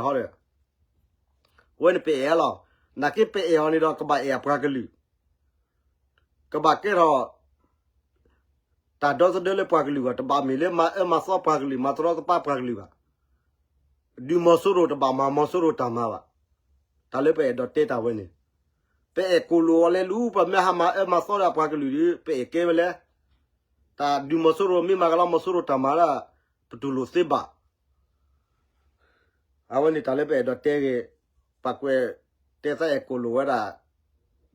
ဝဲန့ၣ်ပအဲၣ်အီၤလီၤ. နာ်က့ပအဲၣ်အီၤန့ၣ်ဒီး ကဘၣ်အဲၣ်အပှၤကလုာ် ကဘၣ်ကဲထီၣ် တၢ်ဒီသဒၢလၢပှၤကလုာ်ဘၣ်, တဘၣ်မ့ၢ်လၢမၤအၢမၤသီပှၤကလုာ်, မၤတရီတပါပှၤကလုာ်ဘၣ်. ဒုးမီၤစိရိၤတဘၣ်မၤမီၤစိရိၤတၢ်မၤဘၣ်. တၢ်လၢပအဲၣ်ဒိးတဲတၢ်ဝဲန့ၣ်, ပအဲၣ်ကိၣ်လိာ်အီၤလဲၤလူၤ, ပမ့ၢ်ဟးမၤအၢမၤသီဒီးပှၤကလုာ်ဒီး ပအဲၣ်ကဲဝဲလဲၣ်. တၢ်ဒုးမီၤစိရိၤမ့ၢ်မၤကလီမီၤစိရိၤတၢ်မၤဒၣ် ပတူၢ်လိာ်သ့ဘၣ်. အဝဲန့ၣ်တၢ်လၢပအဲၣ်ဒိးတဲဂ့ၤ, ပှၤကွဲးတဲသးအဲၣ်ကိၣ်လိာ်ဝဲဒၣ်,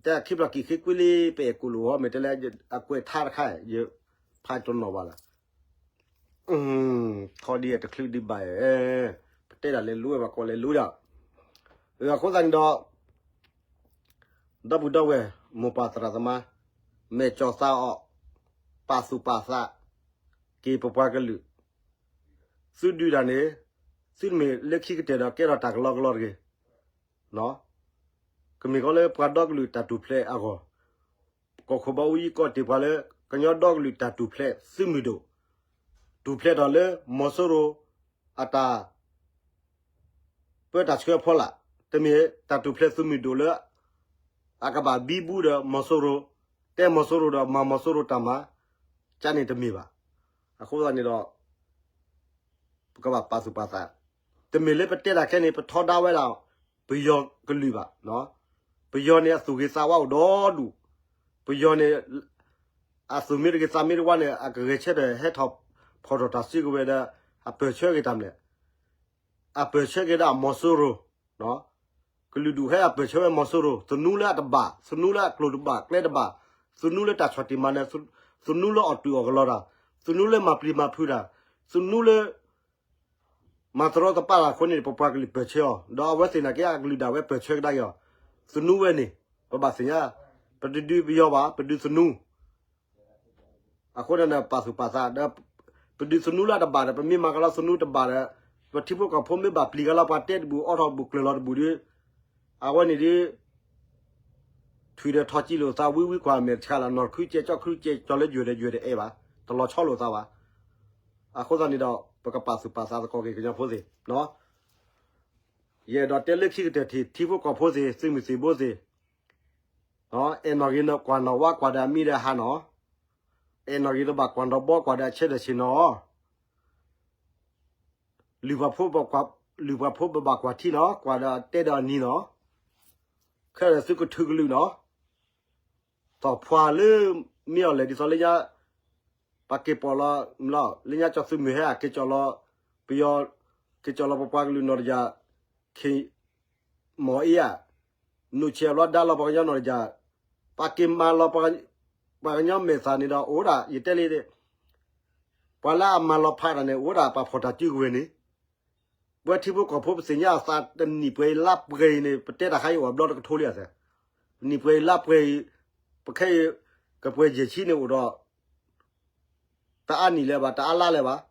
တဲခံဖျၢၣ်ကံၣ်ဃ့ကွံလံ ပအဲၣ်ကိၣ်လိာ်ဟီ မ့ၢ်တဲလၢ အကွဲးထါတခါ ယဖးတနီၤဘၣ်လၢ ထီဒ်အတချုးဒံးဘၣ်, ပတဲဒၣ်လဲၤလူၤဝဲဘၣ်ကီးလဲၤလူၤဒီး, အဃိသတးန့ၣ်ဒီး ဒီပုၢ်ဒီဝဲၢ်မိၢ်ပၢ်သရၣ်သမါ, မဲာ်ကၠီၣ်သးအီၤ, ပာ်သူၣ်ပာ်သးက့ၤပပှၤကလုာ်, သုဒုးတၢ်န့ၣ်, သုတမ့ၢ်လၢခံကတၢၢ်ဒီးကဲထီၣ်တၢ်ကလီကလီတဂ့ၤ. ကမ့ၢ်ကီးလၢပှၤဒီကလုာ်တၢ်ထူၣ်ဖျဲးအဂီၢ်, ကီၢ်ခိၣ်ဘၣ်အူယံကီၢ်တ့ၢ်ပှၤလၢ ကညီဒီကလုာ်တၢ်ထူၣ်ဖျဲးသုးမုၢ်ဒိၣ်, ထူၣ်ဖျဲးထီၣ်လၢမီၤစိရိၤအတၢ် ပၢတၢ်ဆှၢအဖီလာ်, တမ့ၢ်တၢ်ထူၣ်ဖျဲးသုးမုၢ်ဒိၣ်လၢ အကဘၣ်ဘံဘူဒီးမီၤစိရိၤ, တဲမီၤစိရိၤဒီးမၤမီၤစိရိၤတၢ်မၤ, ကန့ၣ်တမ့ၢ်ဘၣ်. အဃိသတးန့ၣ်ဒီး ပကဘၣ်ပာ်သူၣ်ပာ်သး, တမ့ၢ်လၢပတဲတၢ်ခဲန့ၣ် ပထီဒါဝဲဒၣ် ပယီၤကလုာ်ဘၣ်. ပယီၤန့ၣ်အသူၣ်ဂ့ၤသးဝါအိၣ်ဒီဒူၣ်, ပယီၤန့ၣ် အသူၣ်မ့ၢ်တဂ့ၤသးမ့ၢ်တဝါန့ၣ် အကဂဲၤဆၢထၢၣ်ဟဲထီၣ်ဖီၣ်ထီၣ်တၢ်စုကဝဲၤဒီး အပၢၢ်ဆၢက့ၤတၢ်မနုၤလဲၣ်. အပၢၢ်ဆၢက့ၤဒၣ်မီၤစိရိၤ, ကလုာ်ဒူၣ်ဟဲအပၢၢ်ဆၢဝဲမီၤစိရိၤ, သနူလၢအတဘၣ်, သနူလၢအကျိၤတဘၣ်ကျဲတဘၣ်, သနူလၢတၢ်ဆီၣ်တံၢ်မၤနၢၤ, သနူလၢအီၣ်တုာ်အီၣ်ကလီတၢ်, သနူလၢမၤပျံၤမၤဖုးတၢ်, သနူလၢ မၤတရီတပါတၢ်အဃိန့ၣ် ပပှၤကလုာ်ပၢၢ်ဆၢအီၤ, ဒီးအဝဲသ့ၣ်နာ်က့အကလုာ်ဒၣ်ဝဲပၢၢ်ဆၢကဒါက့ၤအီၤ, သနူဝဲန့ၣ် ပဘၣ်သ့ၣ်ညါ, ပတဒုးပယီၤဘၣ် ပဒုးသနူ အဃိန့ၣ် ပာ်သူၣ်ပာ်သးဒီး ပဒုးသနူလၢတဘၣ်ဒီး ပမ့ၢ်မၤကလီသနူတဘၣ်ဒီး ပထံဖိကီၢ်ဖိမ့ၢ်ဘၣ်ပျံၤကလီ ပှၤတဲတဘူၣ် အိးထီၣ်တဘူၣ်ကျၢၤလီၤတဘူၣ်ဒီး အဝဲန့ၣ်ဒ် ထွံၣ်ဒီးထီၣ်ကံလိာ်သး ဝံဝံကွၢ်မဲာ်တဆါလီၤ နီၢ်တခုကဲ ကၠီၣ်တခုကဲ ကၠီၤလၢယွဲၢ်ဒီးယွဲၢ်တအဲၣ်ဘၣ် တလီၤဆီလိာ်သးဘၣ်. အဃိသတးန့ၣ်ဒီး ပကပာ်သူၣ်ပာ်သးသကိးက့ၤကညီဖိသ့ၣ် ယအဲၣ်ဒိးတဲလၢခံကတၢၢ်ထံၣ် ထံဖိကီၢ်ဖိသ့ၣ် သုးမုၢ်သံၣ်ဘိသ့ၣ် အဲၣ်နီၣ်ဂ့ၤနီၣ်ကွၢ်နီၣ်ဝါကွၢ်ဒီးအမံၤဒီးဟါနီၣ်, အဲၣ်နီၣ်ဂ့ၤတဘၣ်ကွၢ်နီၣ်ဘီကွၢ်ဒီးအဆၢဒီးဆ့ၣ်နီၣ်, လုၢ်ပှၤဖိဘၣ်ကွၢ်ထံနီၣ် ကွၢ်ဒီးတဲဒီးအနံၤနီၣ်, ခဲဒီးသုကထုးကလုာ်နီၣ်, သီၣ်ဖှါလၢမ့ၢ်အီၤလဲၣ်ဒ်သိးလၢညါ ပှၤက့ၤပိာ်လီၤ လၢညါကၠီသုးမုၢ်ဟဲအက့ၤကၠီလီၤ ပယီၤ က့ၤကၠီလီၤပပှၤကလုာ်နီၢ်တယၢ် ခ့ၣ်မီၢ်အ့ယၣ် နုာ်ဆဲးဘျီဒါလီၤပှၤကညီနီၢ်တယၢ် ပှၤက့ၤမၤလီၤ ပှၤကညီမဲာ်သၣ်န့ၣ်ဒီးအိၣ်ဒၣ် ယတဲလံ ပှၤလၢအမၤလီၤဖးတၢ်န့ၣ် အိၣ်ဒၣ်ပှၤဖီၣ်တၢ်စုကဝဲၤန့ၣ် ပဝဲထံဖိကီၢ်ဖိပသ့ၣ်ညါအသးတနံၣ်ပှဲၤအံၤလါပှဲၤအံၤန့ၣ် ပတဲတၢ်ခါအံၤအိၣ်ဘျီတကထိလံအသး, တနံၣ်ပှဲၤအံၤလါပှဲၤအံၤ ပခဲအံၤ ကပှဲၤယဲၢ်ဆံန့ၣ်အိၣ်ဒီး တအါနံၣ်လၢၤဘၣ် တအါလါလၢၤဘၣ်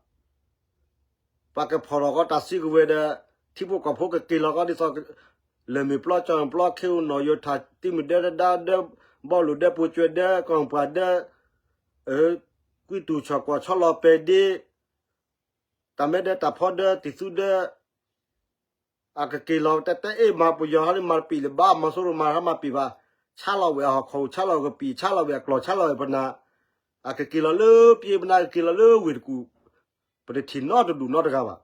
ပှၤကဖီၣ်ထီၣ်ကီးတၢ်စုကဝဲၤဒီး ထံဖိကီၢ်ဖိကက့ၤလီၤကီးဒ်သိး လၢၢ်မ့ၢ်ပျီ ကၠီၣ်မ့ၢ်ပျီ ခ့အိၣ်နီၣ်ယိၤထၣ် တံမုၢ်ဒဲဒၣ်ဒၢ ဘီလိၣ်ဒဲ ပိာ်ကွဲဒဲ ကီၢ်ပှၤဒဲ ကွံတူာ်ဆီၣ်ကွီၢ်ဆီလီၤပဲဒ့ တၢ်မဲဒၢတၢ်ဖီဒၢ တံၢ်သူဒၢ အကက့ၤလီၤ တဲတဲအ့ၣ်မၤပယီၤဟီဒ်မၤတပံာ်လၢၤဘၣ် မီၤစိရိၤမၤဟီမၤပံာ်ဘၣ် ဆါလီၤဝဲအဟီၣ်ခိၣ် ဆါလီၤဝဲကပံာ် ဆါလီၤဝဲအကျီၢ် ဆါလီၤဝဲပနၢ် အကက့ၤလီၤလၢပျ့ပနၢ် ကက့ၤလီၤလၢဝ့ၢ်တကူၣ် ပတထံၣ်နီတဒူၣ်နီတဂၤဘၣ်.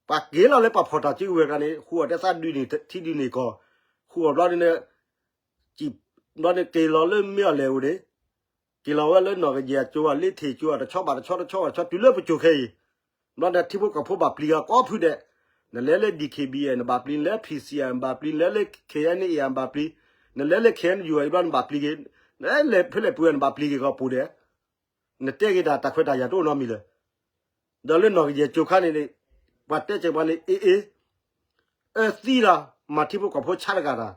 ပှၤက့ၤလီၤလၢပှၤဖီၣ်တၢ်စုကဝဲၤတဂၤန့ၣ် ဃုအီၣ်တဲသးဒုးန့ၣ် ထံဒုးန့ၣ်ကီၢ် ဃုအီၣ်ဘျီန့ၣ် ဘျီန့ၣ်က့ၤလီၤလၢမ့ၢ်အီၤလဲၣ်အိၣ်န့ၣ် က့ၤလီၤဝဲလၢနီၢ်ကယဲၢ်ကၠိဧါ လ့ထံၣ်ကၠိဧါ တဆီဘၣ်တဆီ တဆီဘၣ်တဆီ တုၤလၢပကၠိခဲအံၤ ဘျီန့ၣ်ထံဖိကီၢ်ဖိဘၣ်ပျံၤဂၤကိးဖုဒဲး နလဲၤလၢ DKBA နဘၣ်ပျံၤ နလဲၤ P C I နဘၣ်ပျံၤ နလဲၤလၢ K N A နဘၣ်ပျံၤ နလဲၤလၢ K N U အံၤဘျီနဘၣ်ပျံၤက့ၤ နလဲၤဖဲလဲၣ်ပှဲၤနဘၣ်ပျံၤက့ၤကီးပူၤဒဲး နတဲက့ၤတၢ်တၢ်ခွဲးတၢ်ယာ်တအိၣ်နီတမံၤလၢၤ ဒီးလၢနီၢ်ကယဲၢ်ကၠိခါန့ၣ်န့ၣ် ပှၤတဲက့ၤပှၤန့ၣ် အ့အ့ အၢသံလီၤ မၤထံဖိကီၢ်ဖိဆါတဂၤတၢ်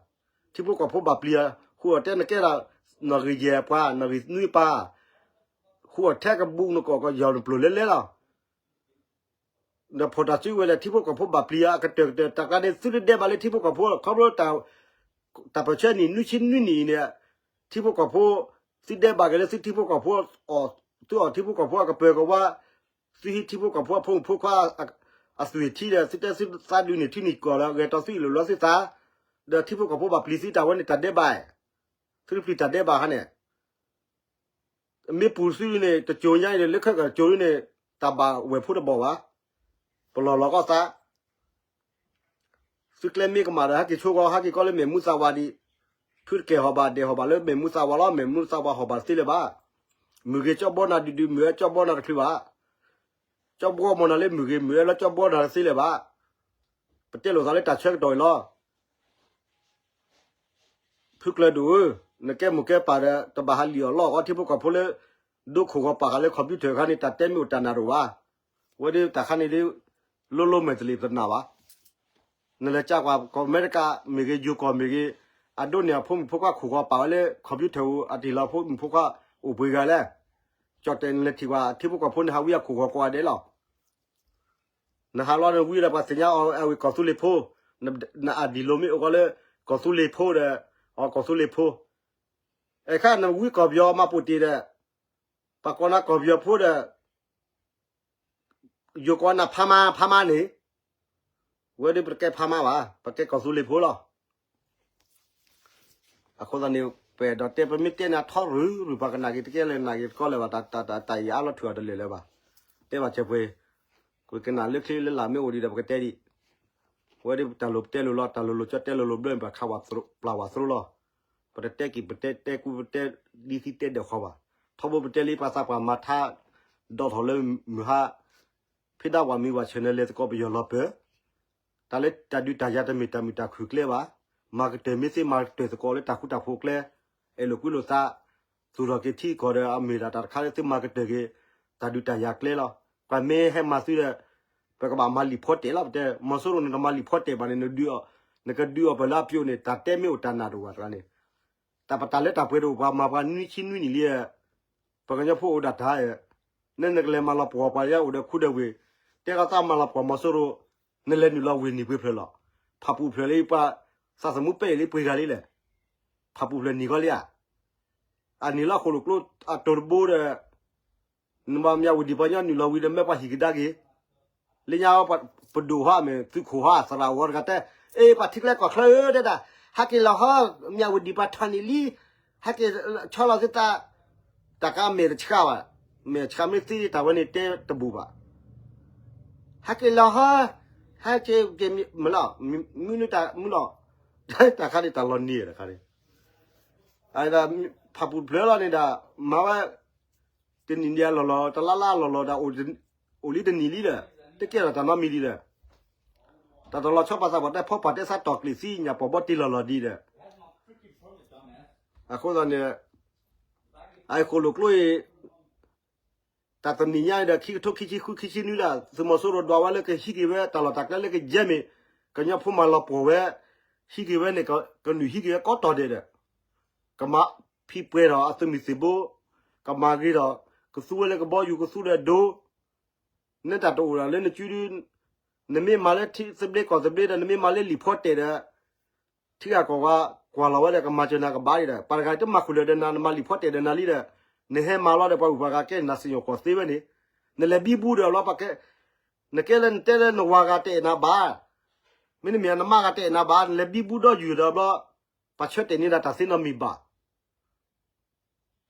ထံဖိကီၢ်ဖိဘၣ်ပျံၤဧါ ဃုအီၣ်တဲနကဲဒၣ် နီၢ်ဂ့ၤယဲၢ်ပှၤ နီၢ်ဂ့ၤနွံပှၤ ဃုအီၣ်ထဲကဘူးနကီၢ်ကီၢ်ယီၤနပျိၢ်လဲလဲလီၤ ဒီးဖီၣ်တၢ်စုကဝဲၤဒီး ထံဖိကီၢ်ဖိဘၣ်ပျံၤဧါ အကတၢၢ်ကတၢၢ် တၢ်ကျါန့ၣ် သုတဒဲးဘၣ်လၢထံဖိကီၢ်ဖိ ခီဖျိ တၢ်ပၢၢ်ဆၢနံၣ်နွံဆံနွံနံၣ်အံၤန့ၣ် ထံဖိကီၢ်ဖိ သုဒဲးဘၣ်က့ၤလၢသုထံဖိကီၢ်ဖိ သုအီၣ်ထံဖိကီၢ်ဖိအကပၢၤကဝါ သုဟံးထံဖိကီၢ်ဖိအဖိမုၣ်ဖိခွါ အသွံၣ်ထံဒီး သုတဲသုသးဒုးန့ၢ်ထံန့ၢ်ကီၢ်လၢ ဂဲၤတီသုအ့ၣ်လိာ်လီသုသး ဒီးထံဖိကီၢ်ဖိဘၣ်ပျံၤသုတၢ်ဝဲန့ၣ် တၢ်ဒဲးဘၣ် သုတပျံၤတၢ်ဒဲးဘၣ်ခါန့ၣ် မ့ၢ်ပူၤစုန့ၣ် တကၠိညါအံၤဒီး လၢခဲကၠိန့ၣ် တၢ်ဘၣ်ဝဲၢ်ဖိတဘီၣ်ဘၣ်. ပလီၢ်လီၤကီၢ်သး သုကျဲမ့ၢ်ကမၣ်ဒီး ဟဲက့ၤဆိကီၢ် ဟဲက့ၤကီၢ်လၢမဲာ်မူသးဝးဒံး, ဖုတကဲၢ်ဟီၣ်ဘၣ်ဒဲးဟီၣ်ဘၣ်လၢမဲာ်မူသးဝးလီၤ, မဲာ်မူသးဝးဟီၣ်ဘၣ်တသ့လၢၤဘၣ်. မုၢ်ဂ့ၤကၠီဘီနၤဒုးဒုး မုၢ်အဲၣ်ကၠီဘီနၤတချုးဘၣ်. ကၠီဘီမီၢ်နၤလၢမုၢ်ဂ့ၤ မုၢ်အဲၣ်လၢကၠီဘီနၤတသ့လၢၤဘၣ်. ပတဲလိာ်သးလၢတၢ်ဆၢကတီၢ်အံၤလီၤ. ဖုကျၢၤဒိၣ်ဧၢ, နကဲမိၢ်ကဲပၢ်ဒီး တဘၣ်ဟးလံၣ်အီၣ်လီအီၣ် ထံဖိကီၢ်ဖိလၢ ဒိခိၣ်ဂီၤပာ်ဃာ်လၢ computer ခါန့ၣ် တၢ်တဲမ့ၢ်အိၣ်တၢ်နၢ်တအိၣ်ဘၣ်. ဝဲဒၣ်တၢ်ခါန့ၣ်ဒ် လိလိမဲာ်တလ့ၣ်ပတနာ်ဘၣ်. နလဲၤကးကွၢ်ကီၢ်အမဲရကၤမ့ၢ်ဂ့ၤ ယိၤကီၢ်မ့ၢ်ဂ့ၤ, အဒိန့ၣ်အဖိမုၣ်ဖိခွါခိၣ်ဂီၤပာ်ဝဲလၢ computer အတ့ၢ်လီၤ ဖိမုၣ်ဖိခွါအိၣ်ပှဲၤဂၤလဲၣ်. ကၠီၣ်တဲာ်နလဲၤထံၣ်ကွၢ် ထံဖိကီၢ်ဖိန့ၣ် ဟးဝံအခိၣ်ဂီၤကိးဂၤဒဲးလီၤ. နဟးလီၤနဝံဒီးပှၤသ့ၣ်ညါအီၤ အဝဲကီၢ်သူလ့ၤဖိ, နအဒံၣ်လိာ်မ့ၢ်အိၣ်ကီးလၢ ကီၢ်သူလ့ၤဖိဒီး အကီၢ်သူလ့ၤဖိ, အခါနဝံကီၢ်ပယီၤမၤပိာ်တ့ၢ်ဒီး ပှၤကိးနၤကီၢ်ပယီၤဖိဒီး ယိၤကိးနၤဖါမါ ဖါမါန့ၣ်, ဝဲဒၣ်ပတကဲဖါမါဘၣ်, ပကဲကီၢ်သူလ့ၤဖိလီၤ. အဃိသတးန့ၣ် ပအဲၣ်ဒိးတဲ ပမ့ၢ်တဲန့ၣ် အထီရုၢ်ရုၢ် ပှၤကနၣ်က့ၤတကဲလၢနၣ်က့ၤတကီလၢၤဘၣ်, တၢ်အံၤအါလီၤထုးအီၤတလၢာ်လၢၤဘၣ်. တဲဘၣ်စဲးပှ့ၤ, ပကနၣ်လၢချ့လၢလာ်မ့ၢ်အိၣ်ဒံးဒီး ပကတဲဒံး. ဝဲဒၣ်တၢ်လိၤပတဲလိၤလီၤ, တၢ်လိၤလိၤကၠီတဲလိၤလိၤဘျၢန့ၣ် ပခးပျၢ်ဝဲသရိလီၤ. ပတတဲက့ၤ ပတဲတဲကူ ပတဲဒ်သံတဲဒၢးဃီဘၣ်. ထီဘိပတဲလံ ပှၤသးပှၢ်မၤထါ ဒီးထီၣ်လၢမုၢ်ဟါ ဖဲဒၣ်ဝဲမံဝဲဆၢၣ်န့ၣ် လဲၤသကိးပယီၤလီၤပၢၤ, တၢ်လၢတၢ်ဒုးတၢ်ယၤတမ့ၢ်တၢ်မုာ်တၢ်ခုၣ်ကျဲဘၣ်. မၤကတၢၢ်မ့ၢ်သ့မၤကတၢၢ်သကိးလၢတၢ်ဃူတၢ်ဖိးကျဲ, အဲၣ်လိာ်ကွံလိာ်သး, သူၣ်ထီၣ်က့ၤထံကီၢ်ဒီး အမ့ၢ်ဒၣ်တၢ်တခါလၢသုမၤကတၢၢ်က့ၤ တၢ်ဒုးတၢ်ယၤကျဲလီၤ. ပှၤမ့ၢ်ဟဲမၤသုဒီး ပကဘၣ်မၤလံာ်ဖီတဲာ်လီၤ. ပတဲ မီၤစိရိၤန့ၣ် နမၤလံာ်ဖီတဲာ်ဘၣ်န့ၣ် နဒုးအီၤ, နကဒုးအီၤပၢၢ်လၢအပျိန့ၣ် တၢ်တဲမ့ၢ်အိၣ်တၢ်နၢ်တအိၣ်ဘၣ်တဂၤန့ၣ် တၢ်ပတၢ်လၢတၢ်ပှဲၤတအိၣ် ပှၤမၤပှၤနွံဆံနွံနံၣ်လံ, ပှၤကညီဖိအိၣ်ဒၣ်တၢ်, နဲနကလဲၤမၤလီၤပှီၢ်ပှၤလၢအိၣ်ဒီးခူဒီးဝ့ၢ်, တဲဃီသးမၤလီၤပှီၢ်မီၤစိရိၤ, နလဲၤနုာ်လီၤဝ့ၢ်နံၣ်ပှ့ၤဖျၢၣ်လီၤ. ဖးပူၤဖျၢၣ်လၢပှၤ သးသမူပဲအံၤလၢပှ့ၤဂၤလံလဲၣ်. ဖးပူၤဖျၢၣ်နံၣ်ဃီလံဧါ. အနံၣ်လီၤဃိၣ်လိာ်ကျိအတိၤတဘိဒီး နဘၣ်မၠးဝ့ၢ်ဒံးပှၤကညီနုာ်လီၤဝံၤဒီး မ့ၢ်ပှၤဟံၣ်ကဒါက့ၤ, လၢညါပဒိၣ်ဟီ မ့ၢ်သုးခိၣ်ဟီ သရၣ်ဝီတဂၤတဲ, အ့ ပှၤထံကျဲကီၢ်ချၢဧၢ တဲဒၣ်, ဟဲက့ၤလီၤဟီ, မၠးဝ့ၢ်ဒံးပှၤထီၣ်န့ၢ်လံ, ဟဲက့ၤဆီလီၤသုသး, တၢ်ကါမဲာ်တဆှးဘၣ်, မဲာ်ဆှးမ့ၢ်သ့တၢ်ဝဲန့ၣ်တဲတဘူၣ်ဘၣ်. ဟဲက့ၤလီၤဟီ, ဟဲက့ၤက့ၤမုၢ်လီၤ, မုၢ်နုာ်တၢ်မုၢ်လီၤ, တၢ်ခါန့ၣ်တၢ်လီၤနံၤတခါန့ၣ် ဖးပူၤဖျၢၣ်လီၤန့ၣ်ဒီး မၤဝဲ တနံၣ်ဒံးအလီၢ်လီၤ တလါလါအလီၢ်လီၤဒီး အိၣ်လံတနံၣ်လံဒီး တကဲထီၣ်တၢ်နီတမံၤဒံးဒီး တၢ်တလီၤဆီပှၤသးပှၢ်တဲဖီပှၢ်တဲဆါတီၢ်ကျံးသံညၣ်ပီၢ်ဘီတ့ၢ်လီၢ်လီၢ်ဒံးဒီး အဃိသတးန့ၣ် အဃိၣ်လိာ်ကျိအံၤ တၢ်တနံၣ်ညါအံၤဒီး ခံကထိခံဆံဃုခံဆံနွံဒၣ် သုးမီၤစိရိၤဒွးဝဲလၢကဟံးက့ၤဝဲတၢ်လီၢ်တၢ်ကျဲလၢကယဲၢ်မ့ၢ် ကညီဖိမၤလီၤပှီၢ်ဝဲ ဟံးက့ၤဝဲန့ၣ် ကနုာ်ဟံးက့ၤဝဲကိးတီၢ်ဒဲးဒီး ကမၤဖံးပှဲၤထီၣ်အသုးမုၢ်သံၣ်ဘိ, ကမၤဂ့ၤထီၣ် ကသူဝဲလၢကဘီယူၤ ကသူဒီးဒိ, နဲတၢ်တအိၣ်ဒၣ်လၢနစုဒု, နမ့ၢ်မၤလၢထံသဘျ့ကီၢ်သဘျ့ဒီး နမ့ၢ်မၤလၢလံာ်ဖီတဲာ်ဒီး ထံဂၤကီၢ်ဂၤ ကွၢ်လီၤဝဲဒီး ကမၤစၢၤနၤကဘၣ်ဒံးဒီး ပှၤတဂၤတမၤဃုာ်လၢၤဒီးနၤ နမၤလံာ်ဖီတဲာ်ဒီးနၤလံဒီး နဟဲမၤလီၤဒီး ပှၤဂုၤပှၤဂၤကဲနၤစံၣ်ညီၣ်ကွီၢ်သ့ဝဲန့ၣ်, နလဲၤဘံဘူဒီးဘျီ နကဲလၢနတဲလၢနဝၤဂၤတအဲၣ်နၤဘၣ်, မ့တမ့ၢ်နမါဂၤတအဲၣ်နၤဘၣ် နလဲၤဘံဘူဒီးယုၢ်ဒီးဘျီ ပှၤဆၢတဲာ်န့ၢ်ဒၣ်တၢ်သ့နီတမံၤဘၣ်.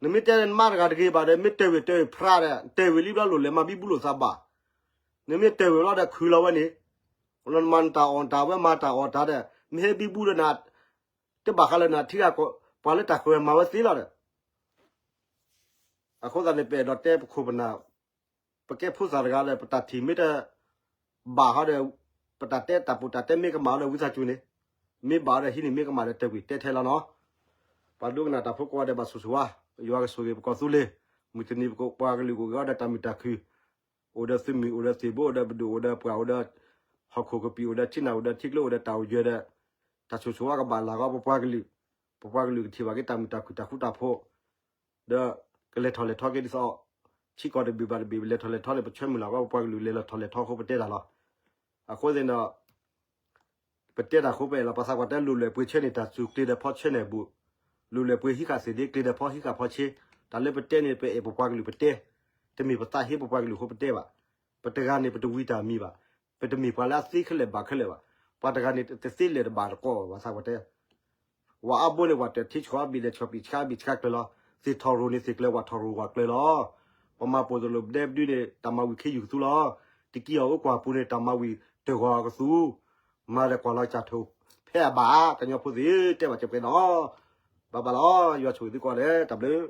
နမ့ၢ်တဲနမါတဂၤတဂ့ၤဘၣ်ဒီး မ့ၢ်တၢၢ်ဝ့ၢ်တၢၢ်ဝ့ၢ်ဖျါဒီး တၢၢ်ဝ့ၢ်လံဘျီလိၣ်လဲၤမၤဘံဘူလိာ်သးဘၣ်. နမ့ၢ်တၢၢ်ဝ့ၢ်ဘျီဒီးခုၣ်လီၤဝဲန့ၣ်, နမၤနတၢ်အီၣ်တၢ်ဝဲမၤတၢ်အီၣ်တၢ်ဒီး မ့ၢ်ဟဲဘံဘူဒီးနၤ တဘၣ်ဃးလၢနၤထံဂၤကီၢ် ပှၤလၢတၢ်ဃၢၤဝဲမၤဝဲသ့လီၤဒီး အဃိသတးန့ၣ် ပအဲၣ်ဒိးတဲပခိၣ်ပနၢ် ပကဲဖိသၣ်တဂၤဒီး ပတၢ်ထံၣ်မ့ၢ်တဘၣ်ဟီဒီး ပတၢ်တဲတၢ်ပူၤတၢ်တဲမ့ၢ်ကမၣ်ဒီး ဝံသးစူၤန့ၣ် မ့ၢ်ဘၣ်ဒီးဟံးန့ၢ်မ့ၢ်ကမၣ်ဒီး တၢ်ကွံာ်တဲထဲလီၤနီၤ. ပှၤဒိကနၣ်တၢ်ဖိကိးဂၤဒဲးဘၣ်ဆိၣ်ဂ့ၤဆိၣ်ဝါ, ယွၤကဆိၣ်ဂ့ၤပကီၢ်သူလ့ၤ, မုၢ်တနံၤပကပှၤကလုာ်ကအိၣ်ဂ့ၤဒီးတၢ်မုာ်တၢ်ခုၣ်, အိၣ်ဒီးသုးမုၢ် အိၣ်ဒီးသ့ၣ်ဘိ အိၣ်ဒီးပဒိၣ် အိၣ်ဒီးပှၢ် အိၣ်ဒီးဟီၣ်ခိၣ်ကပံာ် အိၣ်ဒီးထံနၢ် အိၣ်ဒီးထံကျိ အိၣ်ဒီးတၢ်အိၣ်ယၢၤဒီး တၢ်ဆိၣ်ဂ့ၤဆိၣ်ဝါကဘၣ်လၢ်ဂီၤပပှၤကလုာ်, ပပှၤကလုာ်ကထံၣ်ဘၣ်က့ၤတၢ်မုာ်တၢ်ခုၣ်တၢ်ဃူတၢ်ဖိး ဒီးကလဲၤထီၣ်လဲၤထီက့ၤဒ်သိး ထံကီၢ်တဘ့ၣ်ဘၣ်တဘ့ၣ် လဲၤထီၣ်လဲၤထီန့ၣ် ပဆၢမုၢ်လၢ်ဂီၤပပှၤကလုာ်လဲၤလီၤထီၣ်လဲၤထီအဃိပတဲတၢ်လီၤ. အဃိသတးဒီး ပတဲတၢ်ဃိပအဲၣ်လီၤ ပှၤသးပှၢ်တဲလိၤလဲၢ်ပှ့ၤဆၢန့ၣ် တၢ်စူၤကျ့ၤဒီးဖီဆၢန့ၣ်ဘူး, လိၤလဲၢ်ပှ့ၤဟံးဃာ်သ့ၣ်ဒ့ကျ့ၤဒီးဖီဟံးဃာ်ဖီဆၢ, တၢ်လၢပတဲန့ၣ် ပအဲၣ်ပပှၤကလုာ်ပတဲ, တမ့ၢ်ပသးဟ့ပပှၤကလုာ်အဃိပတဲဘၣ်. ပတဂၤန့ၣ်ပတဝံၤတၢ်မံၤဘၣ်, ပတမ့ၢ်ပှၤလၢအသ့ခဲလၢာ်ဘၣ်ခဲလၢာ်ဘၣ်, ပှၤတဂၤန့ၣ်တသ့လၢာ်တဘၣ်တကီးဘၣ် ပှၤသးပှၢ်တဲ ဝဲအါဘိန့ၣ် ပှၤတထံဆှီအဘ့ၣ်လဲၤဆှီပံာ်ဆှါဘ့ၣ်ဆှါကျၢၤလီၤ. သ့ၣ်ထီၣ်ရိၣ်န့ၣ်သ့ၣ်ကျၢၤ ဝၣ်ထီၣ်ရိၣ်ဝၣ်ကျၢၤလီၤ. ပမၤပိာ်တလိၣ်ဒဲးပဒုန့ၣ် တၢ်မၤဝံၤခ့ယုၢ်ကသူလီၤ. တကံၢ်အီၤအိၣ်ကွၢ်ပူၤန့ၣ် တၢ်မၤဝံၤတဂီၤကသူ မၤဒီးကွၢ်လီၤကၢ်ထိၣ်ဖဲအဘၣ် ကညီဖိသ့ၣ် တဲဘၣ်စၢၤပှဲၤနီၤ. ဘၣ်ဘၣ်လီၤ ယွၤဆိၣ်ဂ့ၤသုကိးဂၤဒဲး တၢ်ဘျုး